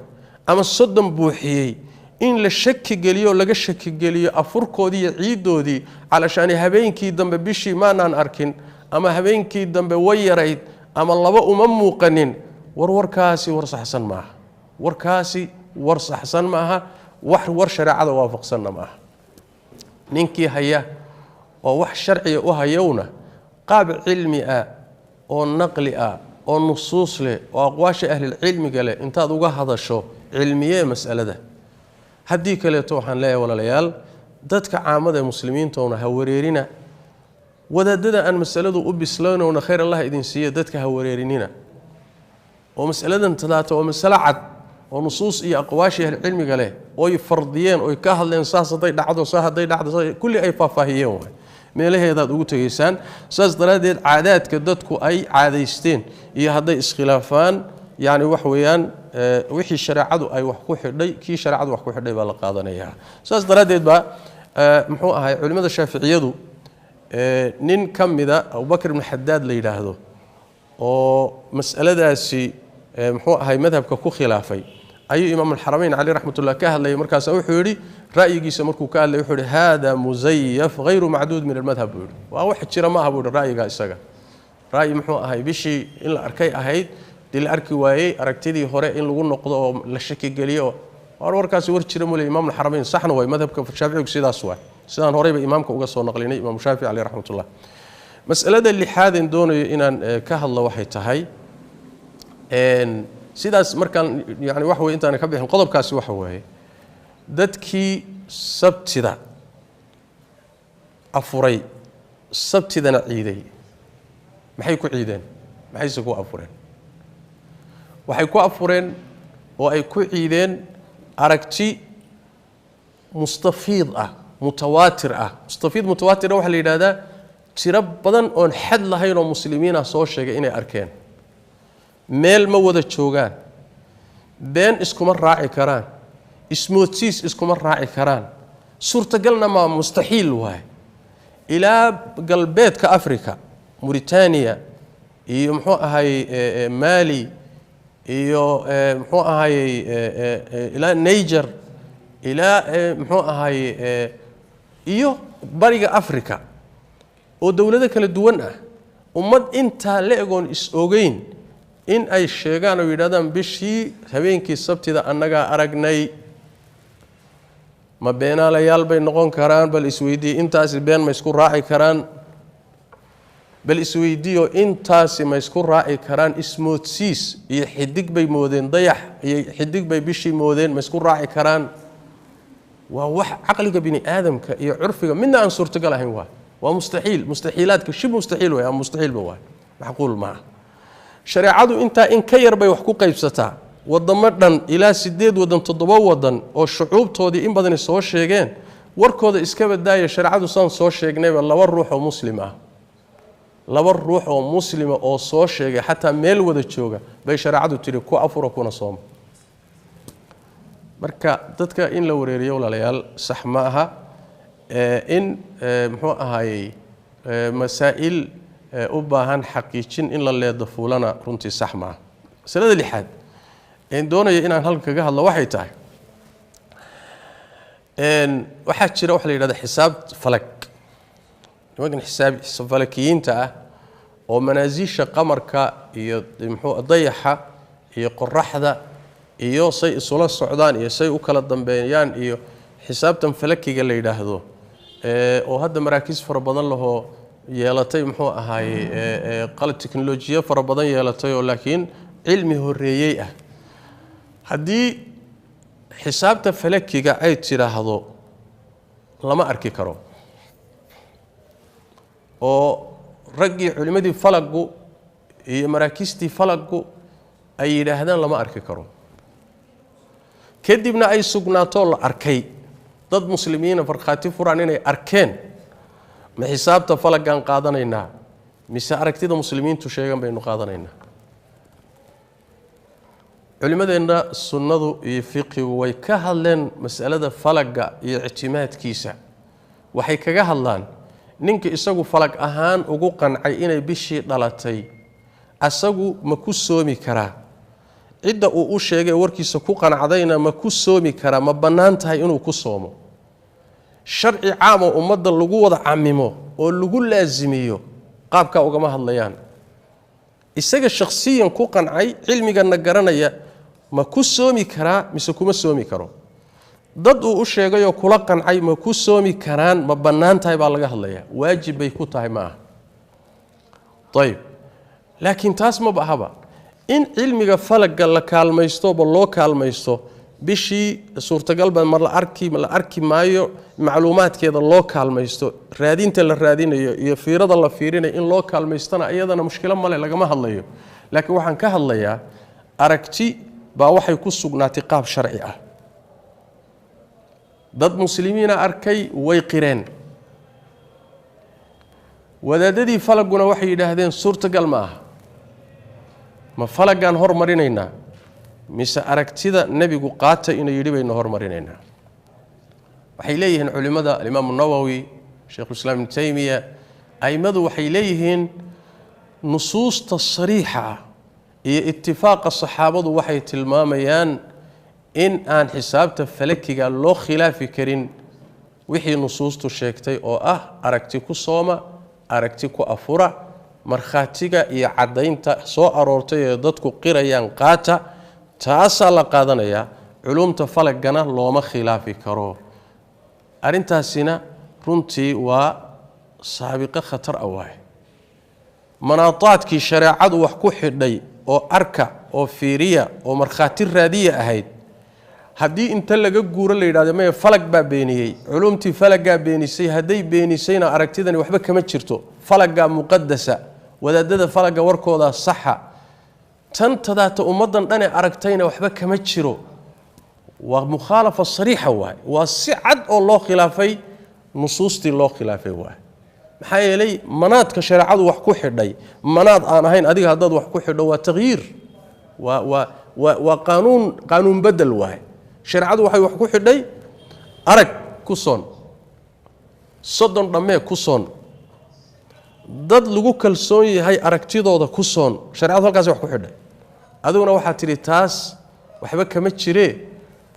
ama 30 buuxiyey in la shaki geliyo, laga shaki geliyo afurkoodii iyo ciidoodii, calashaani habeenkii dambe bishii maanaan arkin ama habeenkii dambe way yarayd ama laba uma muuqanin, warwarkaasi war saxsan maaha, warkaasi war saxsan maaha, wax war shareecada waafaqsanna maaha. Ninkii haya oo wax sharciga u hayowna qaab cilmi ah oo naqli ah oo nusuus leh oo aqwaasha ahlilcilmiga leh intaad uga hadasho cilmiyee mas'alada. Haddii kaleeto waxaan leeyahay walaalayaal, dadka caamada ee muslimiintoona ha wareerina, wadaadada aan masaladu u bislaynowna khayr allah idin siiya, dadka ha wareerinina. Oo masaladan talaata waa masalo cad oo nusuus iyo aqwaashii ahlicilmiga leh oy fardiyeen oy ka hadleen, saas hadday dhacdo, saa hadday dhacdo, kulli ay faahfaahiyeen waay, meelaheedaad ugu tegaysaan. Saas daraaddeed caadaadka dadku ay caadaysteen iyo hadday iskhilaafaan, yacni wax weeyaan wixii shareecadu ay wax ku xidhay, kii shareecadu wax ku xidhay baa la qaadanayaa. Saas daraaddeed baa muxuu ahay culimmada shaaficiyadu nin ka mida Abubakr ibn Xadaad la yidhaahdo oo mas'aladaasi muxuu ahay madhabka ku khilaafay ayuu Imaam alxaramayn caleyh raxmatullah ka hadlayay. Markaasa wuxuu yidhi ra'yigiisa markuu ka hadlay wuxuu yidhi hada musayaf hayru macduud min almadhab buu yidhi, waa wax jira ma aha buu yidhi ra'yigaa isaga, ra'yi muxuu ahay bishii in la arkay ahayd dii la arki waayey aragtidii hore in lagu noqdo oo la shaki geliyo, warkaasi war jira mule. Imaam alxaramayn saxna waay, madhabka shaaficigu sidaas waay, sidaan horeyba imaamka uga soo naqlinay Imaamu Shaafici caleyh raxmatullah. Mas'alada lixaadeen doonayo inaan ka hadlo waxay tahay sidaas markaan yani wax wey intaan ka bixin qodobkaasi waxa weeye dadkii sabtida afuray sabtidana ciiday maxay ku ciideen, maxayse ku afureen? Waxay ku afureen oo ay ku ciideen aragti mustafiid ah, mutawaatir ah. Mustafiid mutawaatir waxaa la yidhahdaa tiro badan oon xad lahayn oo muslimiina soo sheegay inay arkeen. Meel ma wada joogaan, been iskuma raaci karaan, ismoodsiis iskuma raaci karaan, suurtagalna maa, mustaxiil waay. Ilaa galbeedka Africa, Mauritania iyo muxuu ahay Mali iyo muxuu ahay ilaa Niger ilaa muxuu ahay iyo bariga Africa oo dowlado kala duwan ah, ummad intaa la egoon is ogeyn in ay sheegaan oo yidhahdaan bishii habeenkii sabtida annagaa aragnay, ma beenaalayaal bay noqon karaan? Bal isweydiiye intaasi been ma isku raaci karaan? Bal isweydiiyo intaasi ma isku raaci karaan? Ismoodsiis iyo xidig bay moodeen, dayax iyo xidig bay bishii moodeen, ma isku raaci karaan? Waa wax caqliga bini aadamka iyo curfiga midna aan suurtagal ahayn, waa mustaxiil, mustaxiilaadka shib mustaxiil way ama mustaxiilba waay, macquul maaha. Shareecadu intaa in ka yar bay wax ku qaybsataa. Wadamo dhan ilaa 8 wadan 7 wadan oo shucuubtoodii in badani soo sheegeen warkooda iska badaaya, shareecadu saan soo sheegnayba laba ruux oo muslim ah, laba ruux oo muslima oo soo sheegay xataa meel wada jooga bay shareecadu tiri ku afura kuna sooma. Marka dadka in la wareeriyo walaalayaal sax ma aha. In muxuu ahaayey masaa'il u baahan xaqiijin in la leedo fuulana runtii sax ma aha. Masalada lixaad een doonaya inaan halkan kaga hadlo waxay tahay waxaa jira waxa la yidhahda xisaab falag. Nimankan xisaab falakiyiinta ah oo manaasiisha qamarka iyo muxuu dayaxa iyo qoraxda iyo say isula socdaan iyo say u kala dambeeyaan iyo xisaabtan falakiga la yidhaahdo oo hadda maraakiis fara badan lahoo yeelatay muxuu ahaayey qalab teknolojiya fara badan yeelatay oo laakiin cilmi horeeyey ah. Haddii xisaabta falakiga ay tidhaahdo lama arki karo oo raggii culimmadii falagu iyo maraakiistii falagu ay yidhaahdaan lama arki karo, kadibna ay sugnaatoo la arkay dad muslimiina farkhaati furaan inay arkeen, ma xisaabta falagaan qaadanaynaa mise aragtida muslimiintu sheegan baynu qaadanaynaa? Culimadeenna sunnadu iyo fiqigu way ka hadleen masalada falaga iyo ictimaadkiisa. Waxay kaga hadlaan ninka isagu falag ahaan ugu qancay inay bishii dhalatay, Asagu ma ku soomi karaa? Cidda uu u sheegay warkiisa ku qanacdayna ma ku soomi karaa? Ma bannaan tahay inuu ku soomo? Sharci caam oo ummadda lagu wada camimo oo lagu laasimiyo qaabkaa ugama hadlayaan. Isaga shakhsiyan ku qancay, cilmigana garanaya, ma ku soomi karaa mise kuma soomi karo? Dad uu u sheegayoo kula qancay ma ku soomi karaan? Ma bannaan tahay baa laga hadlayaa. Waajib bay ku tahay ma aha. Ayib, laakiin taas maba ahaba in cilmiga falagga la kaalmaystoba loo kaalmaysto bishii suurtagalba ma la arki maayo, macluumaadkeeda loo kaalmaysto, raadinta la raadinayo iyo fiirada la fiirinayo in loo kaalmaystana iyadana mushkilo male, lagama hadlayo. Laakiin waxaan ka hadlayaa aragti baa waxay ku sugnaatay qaab sharci ah. Dad muslimiina arkay, way qireen. Wadaadadii falaguna waxay yidhaahdeen suurtagal ma aha. Ma falaggaan hormarinaynaa mise aragtida nebigu qaata inuu yidhi baynu hormarinaynaa? Waxay leeyihiin culimmada, alimaamu Nawowi, Sheikhulislaam Ibnu Taymiya, a'immadu waxay leeyihiin nusuusta sariixa ah iyo itifaaqa saxaabadu waxay tilmaamayaan in aan xisaabta falakiga loo khilaafi karin wixii nusuustu sheegtay oo ah aragti ku sooma, aragti ku afura, markhaatiga iyo caddaynta soo aroortay ee dadku qirayaan qaata, taasaa la qaadanayaa. Culumta falagana looma khilaafi karo. Arrintaasina runtii waa saabiqo khatar ah waaye. Manaadaadkii shareecadu wax ku xidhay oo arka oo fiiriya oo markhaati raadiya ahayd, haddii inta laga guuro la yidhahdo maya, falag baa beeniyey, culumtii falaggaa beenisay, hadday beenisayna aragtidani waxba kama jirto, falaggaa muqadasa, wadaadada falagga warkoodaa saxa, tan tadaata ummaddan dhane aragtayna waxba kama jiro, waa mukhaalafa sariixa waaye. Waa si cad oo loo khilaafay nusuustii loo khilaafay waaye. Maxaa yeelay manaadka shareecadu wax ku xidhay manaad aan ahayn adiga haddaad wax ku xidho waa takhyiir, waa waa waa waa qaanuun, qaanuun bedel waaye. Shareecadu waxay wax ku xidhay arag ku soon, 30 dhammee ku soon, dad lagu kalsoon yahay aragtidooda ku soon. Sharecadu halkaasi wax ku xidhay, adiguna waxaad tidhi taas waxba kama jiree,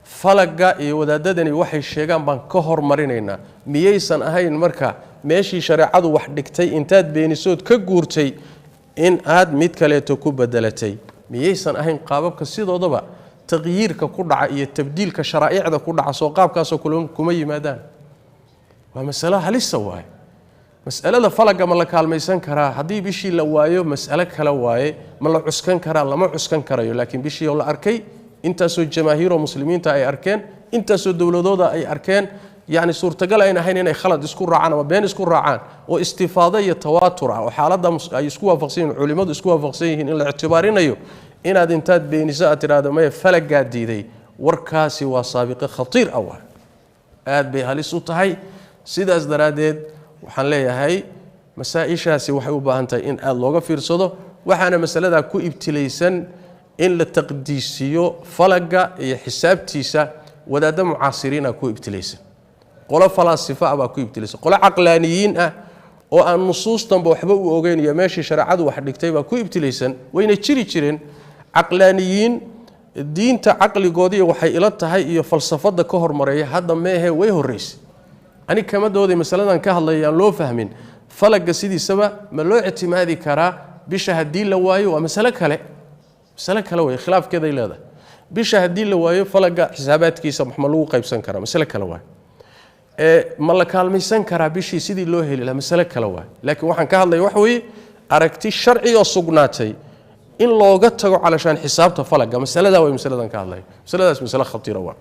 falagga iyo wadaadadani waxay sheegaan baan ka hormarinaynaa. Miyaysan ahayn marka meeshii shareecadu wax dhigtay intaad beenisood ka guurtay in aad mid kaleeto ku bedelatay? Miyaysan ahayn qaababka sidoodaba taqyiirka ku dhaca iyo tabdiilka sharaa'icda ku dhaca soo qaabkaasoo kuma yimaadaan? Waa masalo halisa waaye. Mas'alada falagga ma la kaalmaysan karaa haddii bishii la waayo? Mas'alo kale waaye. Ma la cuskan karaa? Lama cuskan karayo. Laakiin bishii oo la arkay, intaasoo jamaahiiroo muslimiinta ay arkeen, intaasoo dowladooda ay arkeen, yacni suurtagal ayn ahayn inay khalad isku raacaan ama been isku raacaan, oo istifaado iyo tawaatur ah oo xaaladda ay isku waafaqsan yihiin, culimmadu isku waafaqsan yihiin in la ictibaarinayo, inaad intaad beeniso aad tidhaahdo maya falaggaa diiday, warkaasi waa saabiqo khatiir ah waa, aad bay halis u tahay. Sidaas daraaddeed waxaan leeyahay masaa-ishaasi waxay u baahan tahay in aada looga fiirsado. Waxaana masaladaa ku ibtilaysan in la taqdiisiyo falagga iyo xisaabtiisa wadaadda mucaasiriina ku ibtilaysan, qolo falaasifa ah baa ku ibtilaysan, qolo caqlaaniyiin ah oo aan nusuustanba waxba u ogeyn iyo meeshii shareecadu wax dhigtay baa ku ibtilaysan. Wayna jiri jireen caqlaaniyiin diinta caqligoodiiy waxay ila tahay iyo falsafadda ka hormareeya, hadda meehe way horraysay. Ani kama dooday masaladan ka hadlaya aan loo fahmin. Falagga sidiisaba ma loo ictimaadi karaa bisha haddii la waayo? Waa masalo kale, masalo kale wey, khilaafkeeday leedahay. Bisha haddii la waayo falagga xisaabaadkiisa ma lagu qaybsan karaa? Masalo kale waay. Ma la kaalmaysan karaa bishii sidii loo heli lahaa? Masalo kale waay. Laakiin waxaan ka hadlaya waxa weeye aragti sharci oo sugnaatay in looga tago calashaan xisaabta falagga, masaladaa way masaladan ka hadlaya. Masaladaas masalo khatiira waa,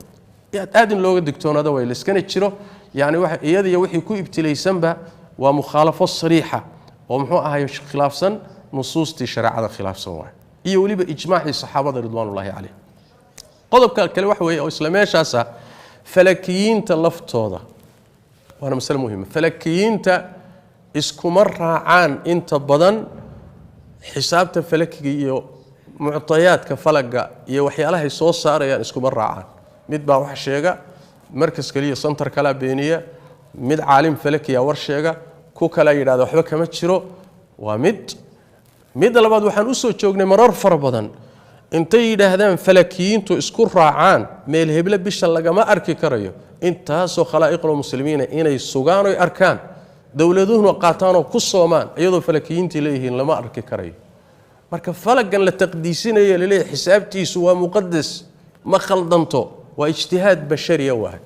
aad in looga digtoonaada way, layskana jiro. Yacni waxa iyada iyo wixii ku ibtilaysanba waa mukhaalafo sariixa oo muxuu ahay khilaafsan nusuustii shareecada khilaafsan waay, iyo weliba ijmaacii saxaabada ridwaanullaahi caleyh. Qodobka kale waxa weeye oo isla meeshaasa falakiyiinta laftooda, waana masale muhima. Falakiyiinta iskuma raacaan inta badan xisaabta falakiga iyo muctayaadka falagga iyo waxyaalahay soo saarayaan iskuma raacaan. Mid baa wax sheega, markas kaliya santar kalaa beeniya, mid caalim falakiya war sheega, ku kalaa yidhahda waxba kama jiro. Waa mid Midda labaad, waxaan usoo joognay marar fara badan intay yidhaahdaan falakiyiintu isku raacaan meel heble bisha lagama arki karayo, intaasoo khalaa'iqul muslimiina inay sugaan oy arkaan, dowladuhuna qaataanoo ku soomaan iyadoo falakiyiintii leeyihiin lama arki karayo. Marka falagan la taqdiisinayo laleeyahay xisaabtiisu waa muqadas, ma khaldanto, waa ijtihaad bashariya waay.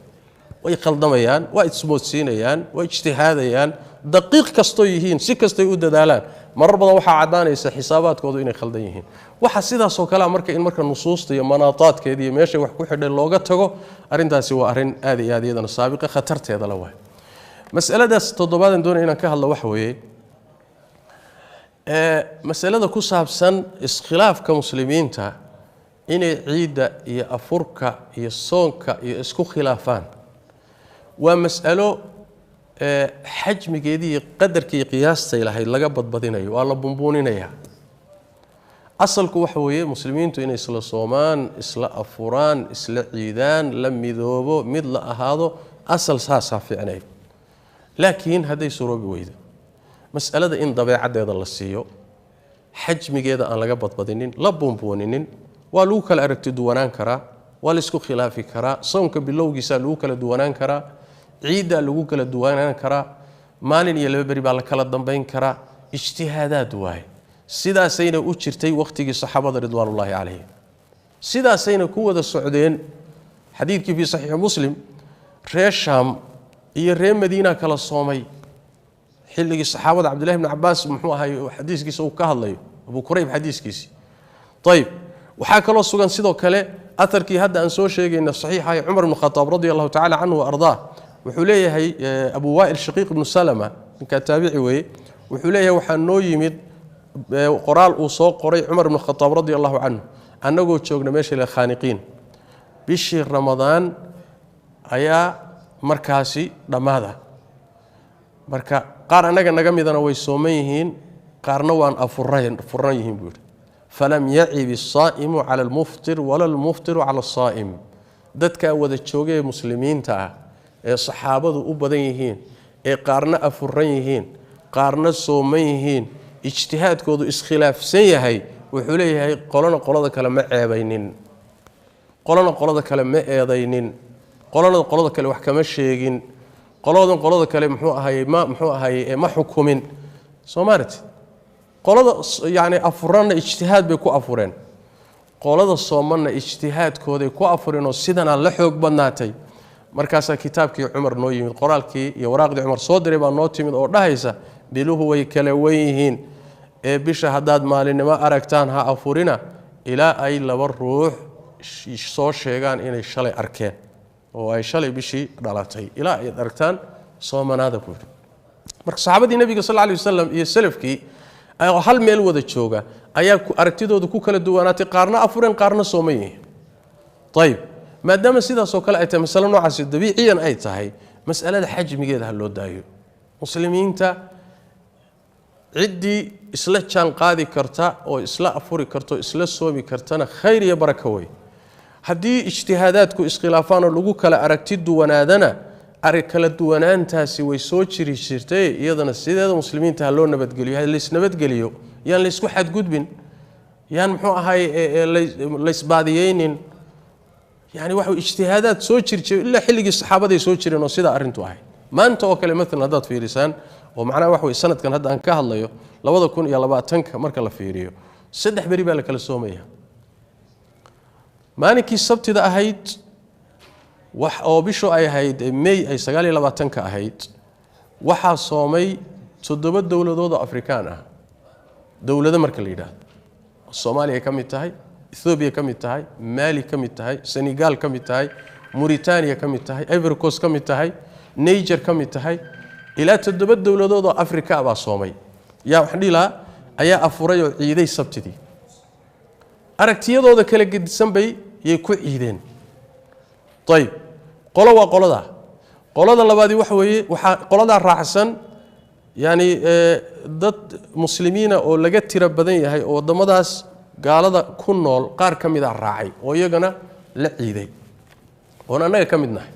Way khaldamayaan, waa ismoodsiinayaan, waa ijtihaadayaan, daqiiq kastoo yihiin, si kastay u dadaalaan, marar badan waxaa caddaanaysa xisaabaadkoodu inay khaldan yihiin. Waxa sidaasoo kalea marka in marka nusuusta iyo manaataadkeeda iyo meeshay wax ku xidhay looga tago, arrintaasi waa arrin aad iyo aad iyadana saabiqa khatarteeda la waay. Masaladaas toddobaadan doonaya inaan ka hadlo waxa weeye masalada ku saabsan iskhilaafka muslimiinta inay ciidda iyo afurka iyo soonka iyo isku khilaafaan. Waa mas'alo xajmigeedii iyo qadarkii iyo qiyaastay lahayd laga badbadinayo, waa la bumbuuninayaa. Asalku waxa weeye muslimiintu inay isla soomaan, isla afuraan, isla ciidaan, la midoobo, mid la ahaado, asal saasaa fiicnayd. Laakiin hadday suroobi weydo, mas'alada in dabeecaddeeda la siiyo, xajmigeeda aan laga badbadinin, la buunbuuninin. Waa lagu kala aragti duwanaan karaa, waa laisku khilaafi karaa, soonka bilowgiisaa lagu kala duwanaan karaa, ciiddaa lagu kala duwanaan karaa, maalin iyo laba beri baa la kala dambayn karaa, ijtihaadaad waaye. Sidaasayna u jirtay wakhtigii saxaabada ridwaanullaahi calayhim, sidaasayna ku wada socdeen. Xadiidkii fii saxiixi Muslim, reer Shaam iyo reer Madiina kala soomay xilligii saxaabada, Cabdillahi bni Cabaas muxuu ahay xadiiskiisa uu ka hadlayo, Abu Kurayb xadiiskiisii. Ayib, waxaa kaloo sugan sidoo kale aharkii hadda aan soo sheegayna saxiixa Cumar bnu Khataab radia allahu tacala canhu wa ardaah. Wuxuu leeyahay Abu Waa'il Shaqiiq ibnu Salama, ninkaa taabici weeye, wuxuu leeyahay waxaa noo yimid qoraal uu soo qoray Cumar ibnu Khataab radia allahu canhu annagoo joogna meesha la Khaaniqiin, bishii Ramadaan ayaa markaasi dhammaada. Marka qaar annaga naga midana way sooman yihiin, qaarna waan afuran furan yihiin buu yidhi. Falam yacib asaa'imu cala almuftir wala almuftiru cala asaa'im. Dadkaa wada joogay ee muslimiinta ah ee saxaabadu u badan yihiin, ee qaarna afuran yihiin, qaarna sooman yihiin, ijtihaadkoodu iskhilaafsan yahay, wuxuu leeyahay qolona qolada kale ma ceebaynin, qolona qolada kale ma eedaynin, qolona qolada kale wax kama sheegin, qoladan qolada kale muxuu ahaye ma muxuu ahaye ma xukumin. Soo maaragtid, qolada yacni afuranna ijtihaad bay ku afureen, qolada soomanna ijtihaadkooday ku afureen, oo sidanaa la xoog badnaatay. Markaasaa kitaabkii Cumar noo yimid, qoraalkii iyo waraaqdii Cumar soo diray baa noo timid oo dhahaysa biluhu way kala wen yihiin, ee bisha haddaad maalinimo aragtaan ha afurina ilaa ay laba ruux soo sheegaan inay shalay arkeen oo ay shalay bishii dhalatay, ilaa ay aragtaan soomanaada, buu yidhi. Marka saxaabadii Nebiga sal alay wasalam iyo salafkii oo hal meel wada jooga ayaa aragtidoodu ku kala duwanaatay, qaarna afureen, qaarna sooman yihiin. Ayib, maadaama sidaasoo kale ay tahay, masale noocaasi dabiiciyan ay tahay, mas'alada xajmigeeda ha loo daayo. Muslimiinta ciddii isla jaan qaadi karta oo isla afuri karta oo isla soomi kartana khayr iyo baraka wey. Haddii ijtihaadaadku iskhilaafaan oo lagu kala aragti duwanaadana, kala duwanaantaasi way soo jiri jirtay, iyadana sideeda muslimiinta ha loo nabadgeliyo, ha laysnabadgeliyo, yaan laysku xadgudbin, yaan muxuu ahay laysbaadiyeynin. Yani waxa ijtihaadaad soo jiri jiray ilaa xilligii saxaabaday soo jireen oo sidaa arrintu ahayd. Maanta oo kale maalan haddaad fiirisaan, oo macnaha waxa weye sanadkan hadda aan ka hadlayo 2020-ka marka la fiiriyo, 3 beri baa la kala soomaya. Maalinkii sabtida ahayd wax oo bishu ay ahayd May ay 29-ka ahayd, waxaa soomay 7 dowladood oo Afrikaan ah. Dowlado marka la yidhaahdo, Soomaaliya ka mid tahay, Ethoobiya ka mid tahay, Maali ka mid tahay, Senegal ka mid tahay, Mauritania ka mid tahay, Ivory Coast ka mid tahay, Niger ka mid tahay, ilaa 7 dowladood oo Afrika baa soomay, yaa waxaan dhihi lahaa ayaa afuray oo ciiday sabtidii. Aragtiyadooda kala gedisan bay yay ku ciideen. Ayib, qolo waa qoladaa. Qolada labaadii waxa weeye waxaa qoladaa raacsan yani dad muslimiina oo laga tiro badan yahay oo waddamadaas gaalada ku nool qaar ka mida raacay oo iyagana la ciiday, oon annaga ka mid nahay.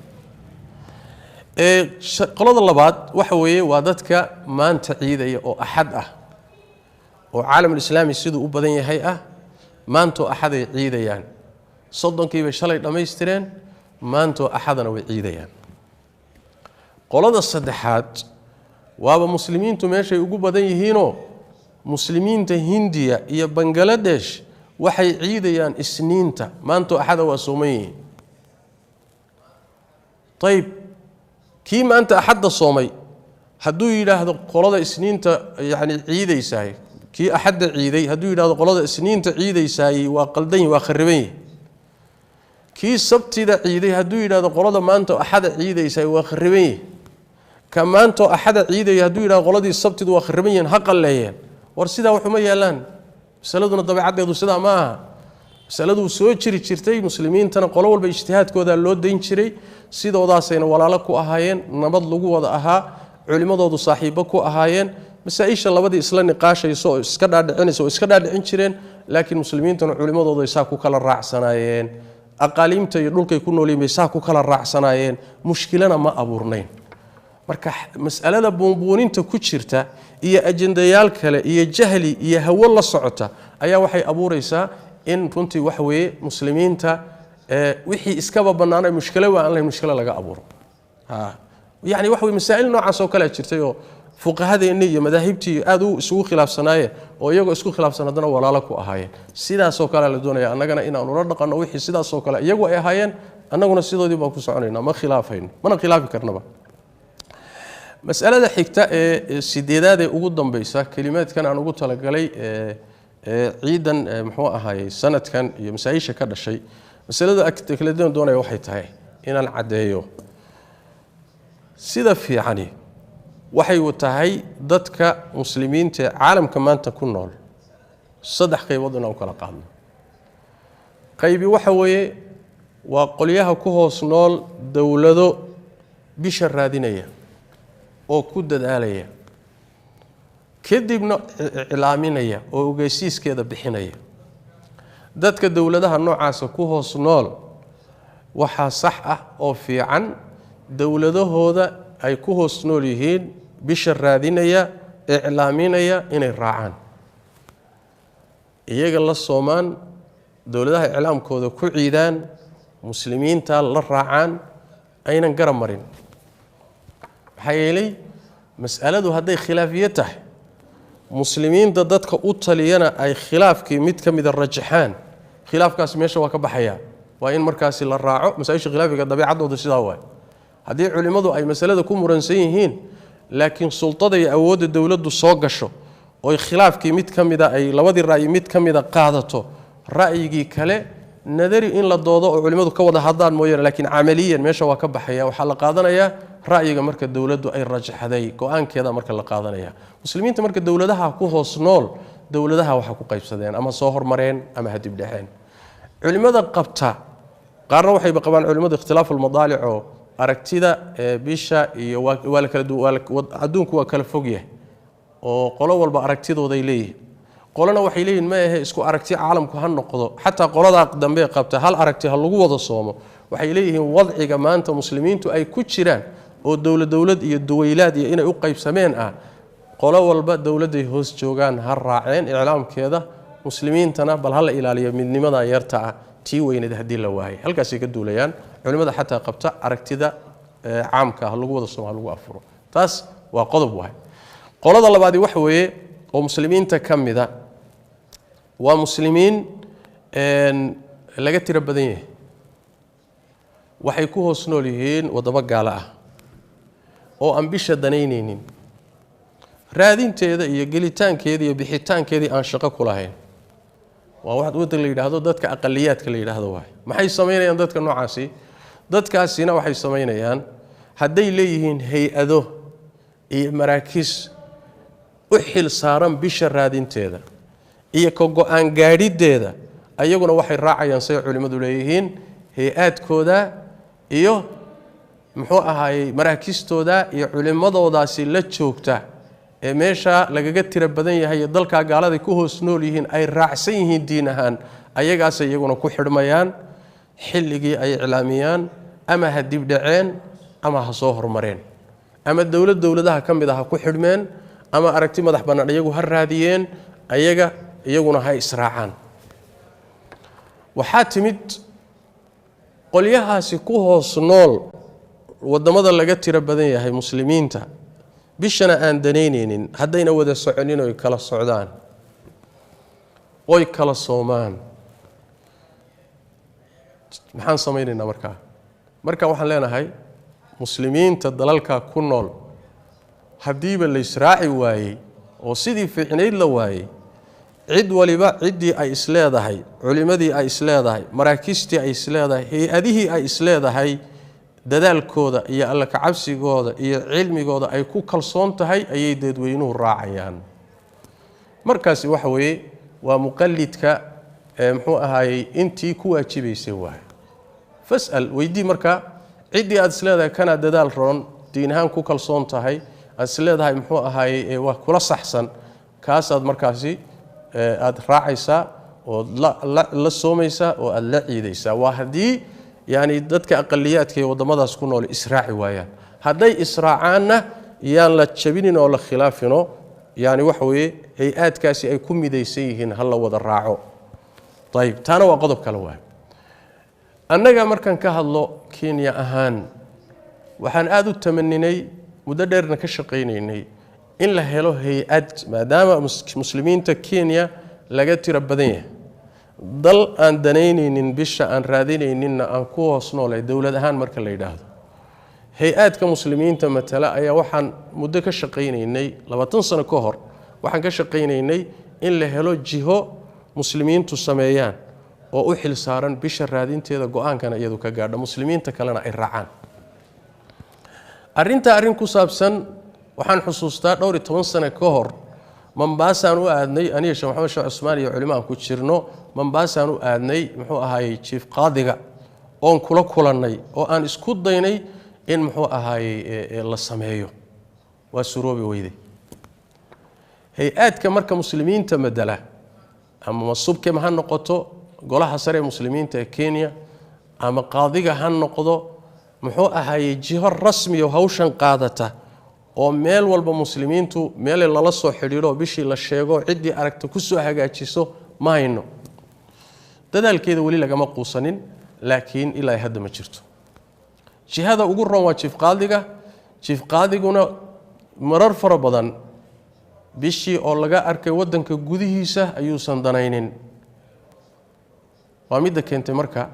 Qolada labaad waxa weeye waa dadka maanta ciidaya oo axad ah. oo caalamulislaami siduu u badan yahay ah, maantoo axaday ciidayaan. 30kii bay shalay dhammaystireen, maantoo axadana way ciidayaan. Qolada saddexaad waaba muslimiintu meeshay ugu badan yihiinoo muslimiinta Hindiya iyo Bangaladesh waxay ciidayaan Isniinta, maantoo axada waa sooman yihiin. Ayib, kii maanta axadda soomay hadduu yidhaahdo qolada Isniinta yacni ciidaysahay, kii axadda ciiday hadduu yidhahdo qolada Isniinta ciidaysaayey waa qaldan yihi, waa khariban yihi. Kii Sabtida ciiday hadduu yidhahdo qolada maanta axada ciidaysaay waa khariban yihi. Ka maantoo axada ciidaya hadduu yidhahdo qoladii Sabtidu waa khariban yihiin, ha qalleeyeen. War sidaa waxuma yeelaan. Masaladuna dabeecaddeedu sidaa ma aha. Masaladu soo jiri jirtay, muslimiintana qolo walba ijtihaadkoodaa loo dayn jiray, sidoodaasayna walaalo ku ahaayeen, nabad lagu wada ahaa, culimmadoodu saaxiibbo ku ahaayeen. Masaa-isha labadii isla niqaashayso oo iska dhaadhicinaysa oo iska dhaadhicin jireen, laakiin muslimiintuna culimmadooday saa ku kala raacsanaayeen, aqaaliimta iyo dhulkay ku noolyihin bay saa ku kala raacsanaayeen, mushkilana ma abuurnayn. Marka mas'alada buunbuuninta ku jirta iyo ajendayaal kale iyo jahli iyo hawo la socota ayaa waxay abuuraysaa in runtii waxa weeye muslimiinta wixii iskaba bannaanay mushkilo waa aan lahayn mushkilo laga abuuro. Yacni waxa weye masaa'il noocaas oo kalea jirtay oo fuqahadeenni iyo madaahibtii aad u isugu khilaafsanaayeen, oo iyagoo isku khilaafsan haddana walaalo ku ahaayeen. Sidaasoo kalea la doonaya annagana inaanu la dhaqanno wixii sidaasoo kale iyagu ay ahaayeen, annaguna sidoodii baan ku soconaynaa, ma khilaafayno, mana khilaafi karnaba. Masalada xigta ee sideedaad ee ugu dambaysa kelimaadkan aan ugu talagalay ciidan muxuu ahaayey sanadkan iyo masaa-isha ka dhashay, masalada kala doonaya waxay tahay inaan caddeeyo sida fiicani waxay tahay dadka muslimiinta ee caalamka maanta ku nool saddex qaybood inaan u kala qaadno. Qaybi waxa weeye waa qolyaha ku hoos nool dowlado bisha raadinaya oo ku dadaalaya, kadibna iclaaminaya oo ogeysiiskeeda bixinaya. Dadka dowladaha noocaasa ku hoos nool waxaa sax ah oo fiican dowladahooda ay ku hoos nool yihiin bisha raadinaya iclaaminaya inay raacaan, iyaga la soomaan, dowladaha iclaamkooda ku ciidaan, muslimiinta la raacaan, aynan garab marin. Maxaa yeelay mas'aladu hadday khilaafiye tahay, muslimiinta dadka u taliyana ay khilaafkii mid ka mida rajaxaan, khilaafkaasi meesha waa ka baxayaa. Waa in markaasi la raaco masaa-isha khilaafiga dabeecaddooda sidaa waay. Haddii culimmadu ay masalada ku muransan yihiin, laakiin sultada iyo awoodda dowladdu soo gasho oy khilaafkii mid ka mida ay labadii ra'yi mid ka mida qaadato, ra'yigii kale nadari in la doodo oo culimmadu ka wada hadlaan mooyaane, laakiin camaliyan meesha waa ka baxaya. Waxaa la qaadanayaa ra'yiga marka dowladdu ay rajaxday, go-aankeeda marka la qaadanaya. Muslimiinta marka dowladaha ku hoos nool, dowladaha waxa ku qaybsadeen ama soo hormareen ama ha dibdhexeen. Culimmada qabta qaarna waxayba qabaan culimmadu ikhtilaafu almadaalic oo aragtida bisha iyo waa la kala adduunku waa kala fog yahay oo qolo walba aragtidooday leeyihiin. Qolona waxay leeyihin ma ahe isku aragti caalamku ha noqdo, xataa qoladaa dambe qabta hal aragti ha lagu wada soomo. Waxay leeyihiin wadciga maanta muslimiintu ay ku jiraan oo dowlad dowlad iyo duwaylaad iyo inay u qaybsameen ah, qolo walba dowladday hoos joogaan ha raaceen iclaamkeeda, muslimiintana bal ha la ilaaliyo midnimada yarta ah tii weyneed haddii la waayay. Halkaasay ka duulayaan culimmada xataa qabta aragtida caamka ha lagu wada soomo, ha lagu afuro. Taas waa qodob waay. Qolada labaadi waxa weeye oo muslimiinta ka mida waa muslimiin laga tiro badan yahay, waxay ku hoos nool yihiin waddamo gaalo ah oo aan bisha danaynaynin, raadinteeda iyo gelitaankeeda iyo bixitaankeedii aan shaqo ku lahayn. Waa wax waddan la yidhaahdo dadka aqaliyaadka la yidhaahdo waay. Maxay samaynayaan dadka noocaasi? Dadkaasina waxay samaynayaan hadday leeyihiin hay-ado iyo maraakiis u xil saaran bisha raadinteeda iyo ka go-aan gaadhideeda, ayaguna waxay raacayaan say culimmadu leeyihiin hay-aadkooda iyo muxuu ahaayey maraakistooda iyo culimmadoodaasi la joogta ee meesha lagaga tiro badan yahay iyo dalkaa gaaladay ku hoos nool yihiin ay raacsan yihiin diin ahaan, ayagaasay iyaguna ku xidhmayaan xilligii ay iclaamiyaan, ama ha dibdhaceen ama ha soo hormareen, ama dowlad dowladaha ka mid ah ha ku xidhmeen, ama aragti madax bannaan iyagu ha raadiyeen, Ayaga iyaguna ha israacaan. Waxaa timid qolyahaasi ku hoos nool wadamada laga tiro badan yahay muslimiinta, bishana aan danaynaynin, haddayna wada soconin oy kala socdaan oy kala soomaan, maxaan samaynaynaa markaa? Marka waxaan leenahay muslimiinta dalalka ku nool haddiiba la israaci waayey oo sidii fiicnayd la waayey, cid waliba ciddii ay isleedahay, culimadii ay isleedahay, maraakiistii ay isleedahay, hay-adihii ay isleedahay, dadaalkooda iyo alla kacabsigooda iyo cilmigooda ay ku kalsoon tahay ayay dadweynuhu raacayaan. Markaasi waxa weeye waa muqallidka muxuu ahaayey intii ku waajibaysay waay. Fas'al, weydii marka ciddii aad isleedahay kanaa dadaal roon, diin ahaan ku kalsoon tahay, aad isleedahay muxuu ahaayey waa kula saxsan, kaasaad markaasi aad raacaysaa ood la soomaysaa oo aad la ciidaysaa. Waa haddii yani dadka aqaliyaadka ee waddamadaas ku nool israaci waayaan. Hadday israacaanna yaan la jabinin oo la khilaafino, yani waxa weeye hay-aadkaasi ay ku midaysan yihiin ha la wada raaco. Ayib, taana waa qodob kale waay. Annaga markaan ka hadlo Kenya ahaan, waxaan aada u tamaninay, muddo dheerna ka shaqaynaynay, in la helo hay-ad, maadaama muslimiinta Kenya laga tiro badan yahay, dal aan danaynaynin bisha aan raadinayninna aan ku hoos noolay dowlad ahaan marka la yidhaahdo, hay-aadka muslimiinta matala ayaa waxaan muddo ka shaqaynaynay, 20 sano ka hor waxaan ka shaqaynaynay in la helo jiho muslimiintu sameeyaan oo u xil saaran bisha raadinteeda, go-aankana iyadu ka gaadho, muslimiinta kalena ay raacaan. Arrintaa arrin ku saabsan waxaan xusuustaa dhowr iyo toban sano ka hor Mambaasaan u aadnay, aniga Sheekh Maxamed Sheekh Cusmaan iyo culimo aan ku jirno. Mambaasaan u aadnay muxuu ahaayey jiif qaadiga oon kula kulannay oo aan isku daynay in muxuu ahaayey la sameeyo. Waa suroobi weyday. Hay-aadka marka muslimiinta madala, ama masubkem ha noqoto golaha sare ee muslimiinta ee Kenya, ama qaadiga ha noqdo, muxuu ahaayey jiho rasmiyo hawshan qaadata oo meel walba muslimiintu meelay lala soo xidhiidho, bishii la sheego, ciddii aragta ku soo hagaajiso ma hayno. Dadaalkeeda weli lagama quusanin, laakiin ilaa hadda ma jirto. Jihada ugu roon waa jiif qaadiga. Jiif qaadiguna marar fara badan bishii oo laga arkay waddanka gudihiisa ayuusan danaynin. Waa midda keentay marka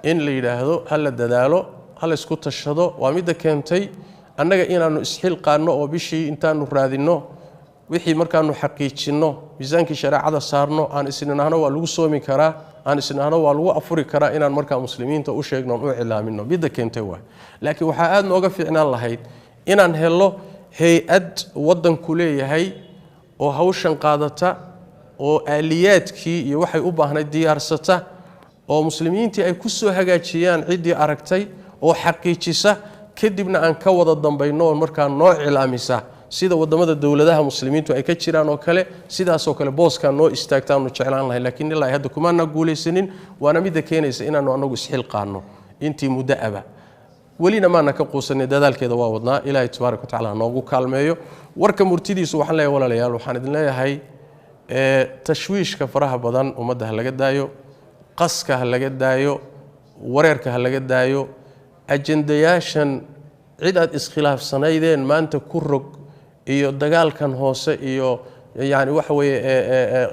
in la yidhaahdo ha la dadaalo, ha la isku tashado. Waa midda keentay annaga inaannu isxilqaanno oo bishii intaanu raadinno, wixii markaanu xaqiijinno, miisaankii shareecada saarno, aan isnidhaahno waa lagu soomi karaa, aan isnidhaahno waa lagu afuri karaa, inaan markaa muslimiinta u sheegno oon u cilaamino, midda keentay waay. Laakiin waxaa aada nooga fiicnaan lahayd inaan helo hay-ad waddanku leeyahay oo hawshan qaadata oo aaliyaadkii iyo waxay u baahnayd diyaarsata oo muslimiintii ay ku soo hagaajiyaan ciddii aragtay oo xaqiijisa, kadibna aan ka wada dambayno oo markaa noo cilaamisa, sida wadamada dowladaha muslimiintu ay ka jiraan oo kale. Sidaasoo kale booskaa noo istaagtaanu jeclaan lahay, laakiin ilaa hadda kumaana guulaysanin. Waana midda keenaysa inaanu anagu isxilqaano intii muddo aba, welina maana ka quusanay, dadaalkeeda waa wadnaa. Ilaahay tabaaraka watacaala noogu kaalmeeyo. Warka murtidiisu waxaan leeyahay, walaalayaal, waxaan idin leeyahay tashwiishka faraha badan ummadda ha laga daayo, qaska ha laga daayo, wareerka ha laga daayo, ajendayaashan cid aad iskhilaafsanaydeen maanta ku rog iyo dagaalkan hoose iyo yani waxa weeye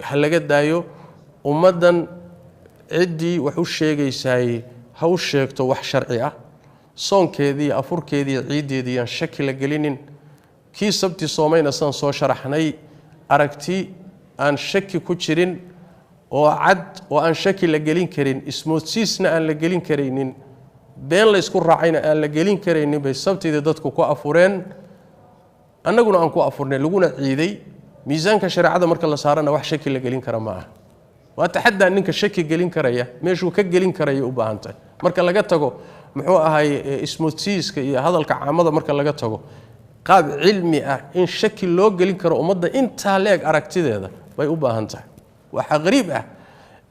ha laga daayo ummaddan. Ciddii wax u sheegaysaay ha u sheegto wax sharci ah. Soonkeedii, afurkeedii, ciiddeedii aan shaki la gelinin. Kii sabti soomayna sidaan soo sharaxnay, aragti aan shaki ku jirin oo cad oo aan shaki la gelin karin, ismoodsiisna aan la gelin karaynin, been la isku raacayna aan la gelin karaynin bay sabtidii dadku ku afureen, annaguna aan ku afurnay, laguna ciiday. Miisaanka shareecada marka la saarana wax shaki la gelin kara ma aha. Waa taxadaa ninka shaki gelin karaya meeshuu ka gelin karaya u baahan tahay. Marka laga tago muxuu ahay ismoodsiiska iyo hadalka caamada, marka laga tago qaab cilmi ah in shaki loo gelin karo ummadda intaa leeg aragtideeda bay u baahan tahay. Waxaa qariib ah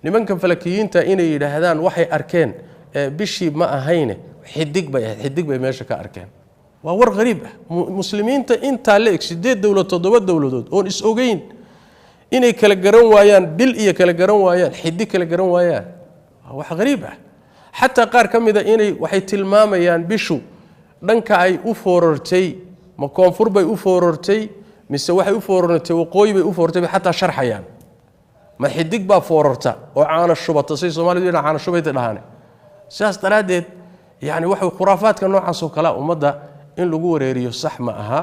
nimanka falakiyiinta inay yidhaahdaan waxay arkeen bishii ma ahayne, xidig bay ahayd, xidig bay meesha ka arkeen. Waa war qariib ah. Muslimiinta intaa leeg, 8 dowlad, 7 dowladood oon is ogeyn, Inay kala garan waayaan bil iyo kala garan waayaan xiddi kala garan waayaan wax qariib ah. Xataa qaar ka mid a inay waxay tilmaamayaan bishu dhanka ay u foorartay, ma koonfur bay u foorartay mise waxay u foorartay waqooyi bay u foorartay, bay xataa sharxayaan. Ma xidig baa foorarta oo caana shubata, say Soomaalidu yidhahaan caana shubayta dhahaan. Sidaas daraaddeed yani waxa khuraafaadka noocaas oo kale ummadda in lagu wareeriyo sax ma aha.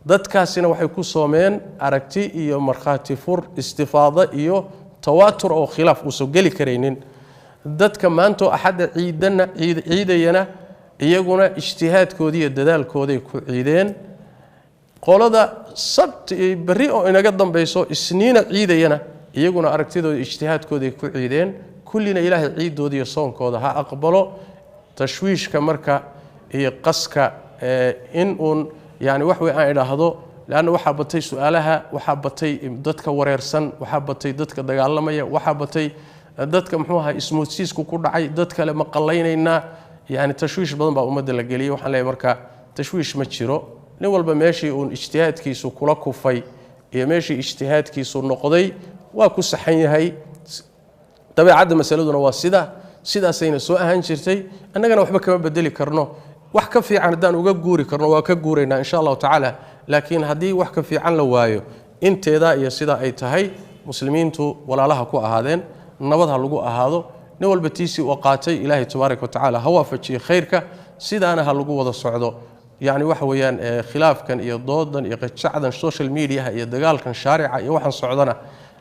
Dadkaasina waxay ku soomeen aragti iyo markhaati fur, istifaado iyo tawaatur oo khilaaf uusan geli karaynin. Dadka maanta oo axadda ciidana ciidayana iyaguna ijtihaadkoodii iyo dadaalkooday ku ciideen. Qolada sabti iyo berri oo inaga dambayso isniina ciidayana iyaguna aragtidooda ijtihaadkooday ku ciideen. Kullina ilaahay ciidooda iyo soonkooda ha aqbalo. Tashwiishka marka iyo qaska in uun yani wax wey aan idhaahdo, leanna waxaa batay su-aalaha, waxaa batay dadka wareersan, waxaa batay dadka dagaalamaya, waxaa batay dadka muxuu ahaa ismoodsiisku ku dhacay, dad kale ma qallaynaynaa. Yani tashwiish badan baa ummadda la geliyey. Waxaan leeyahay marka tashwiish ma jiro, nin walba meeshii uun ijtihaadkiisu kula kufay iyo meeshii ijtihaadkiisu noqday waa ku saxan yahay. Dabeecadda masaladuna waa sidaasayna soo ahaan jirtay, annagana waxba kama bedeli karno. Wax ka fiican haddaan uga guuri karno waa ka guuraynaa insha allahu tacaala, laakiin haddii wax ka fiican la waayo inteedaa iyo sidaa ay tahay muslimiintu walaalaha ku ahaadeen, nabad ha lagu ahaado, nin walba tiisii uu qaatay ilaahay tabaaraka wa tacaala ha waafajiyo khayrka, sidaana ha lagu wada socdo. Yani waxa weeyaan khilaafkan iyo doodan iyo qajacdan social mediaha iyo dagaalkan shaarica iyo waxaan socdana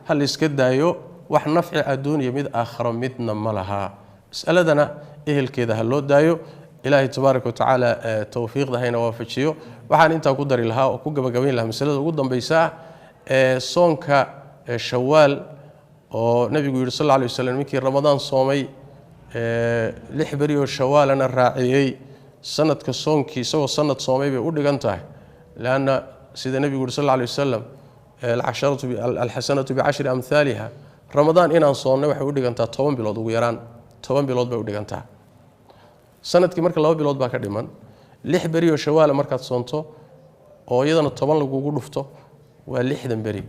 ha la iska daayo. Wax nafci adduun iyo mid aakharo midna ma laha. Mas'aladana ehelkeeda ha loo daayo. Ilaahay tabaaraka wa tacaala tawfiiqda hayna waafajiyo. Waxaan intaa ku dari lahaa oo ku gabagabayn lahaa masalada ugu dambaysa ah ee soonka Shawaal oo nabigu yidhi sal alla alayhi wasallam ninkii Ramadaan soomay 6 beri oo Shawaalana raaciyey sanadka soonkii isagoo sanad soomay bay u dhigan tahay. Leanna sida nabigu yidhi sal alla alayhi wasallam alxasanatu bicashri amhaaliha, Ramadaan inaan soonnay waxay u dhigantaa 10 bilood, ugu yaraan 10 bilood bay u dhigantaa. Sanadkii marka 2 bilood baa ka dhiman, 6 beri oo Shawaala markaad soonto oo iyadana 10 lagugu dhufto waa 60 beri.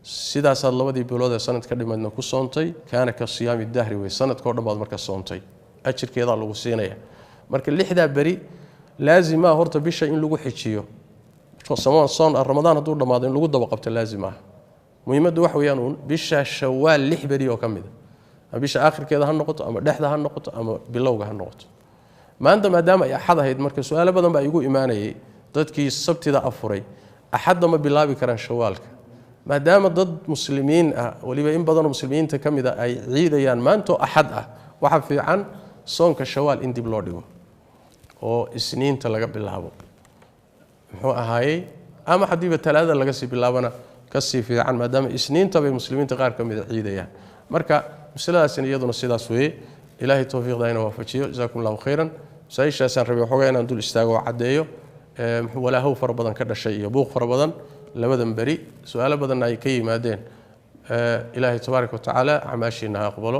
Sidaasaad 2 bilood ee sanad ka dhimadna ku soontay, kaana ka siyaami dahri wey, sanadka oo dhan baad marka soontay, ajirkeedaa lagu siinaya. Marka 6 beri laazimaa horta bisha in lagu xijiyo, soon Ramadaan hadduu dhammaado in lagu daba qabto laazim ah. Muhiimaddu waxa weeyaan uun bisha Shawaal 6 beri oo ka mid ah, bisha aakhirkeeda ha noqoto ama dhexda ha noqoto ama bilowga ha noqoto. Maanta maadaama ay axad ahayd marka su'aalo badan baa igu imaanayay dadkii sabtida afuray axadda ma bilaabi karaan Shawaalka, maadaama dad muslimiin ah waliba in badanoo muslimiinta ka mid a ay ciidayaan maantoo axad ah, waxaa fiican soonka Shawaal in dib loo dhigo oo isniinta laga bilaabo muxuu ahaayey, ama haddiiba talaadada laga sii bilaabana kasii fiican, maadaama isniinta bay muslimiinta qaar ka mid a ciidayaan. Marka masaladaasina iyaduna sidaas weeye. Ilaahay tawfiiqda ina waafajiyo. Jazaakum allahu khayran. Masaa-ishaasaan rabay waxoogaa inaan dul istaago oo caddeeyo walaahow fara badan ka dhashay iyo buuq fara badan labadan beri, su-aalo badanna ay ka yimaadeen. Ilaahay tabaaraka wa tacaala acmaashiina ha aqbalo,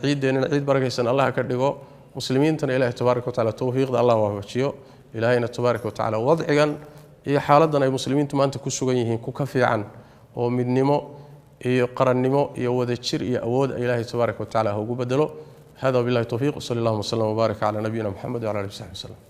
ciideennana ciid barakaysan allah ka dhigo, muslimiintana ilaahay tabaaraka wa tacaala tawfiiqda allah waafajiyo. Ilaahayna tabaaraka wa tacaala wadcigan iyo xaaladdan ay muslimiintu maanta ku sugan yihiin ku ka fiican oo midnimo iyo qarannimo iyo wadajir iyo awood ilaahay tabaaraka wa tacaala ha ugu bedelo. Hada wabillahi tawfiiq, sali allahuma wasallam wabaarak calaa nabiyina Muxamed wacala alihi wasaxbi wasallam.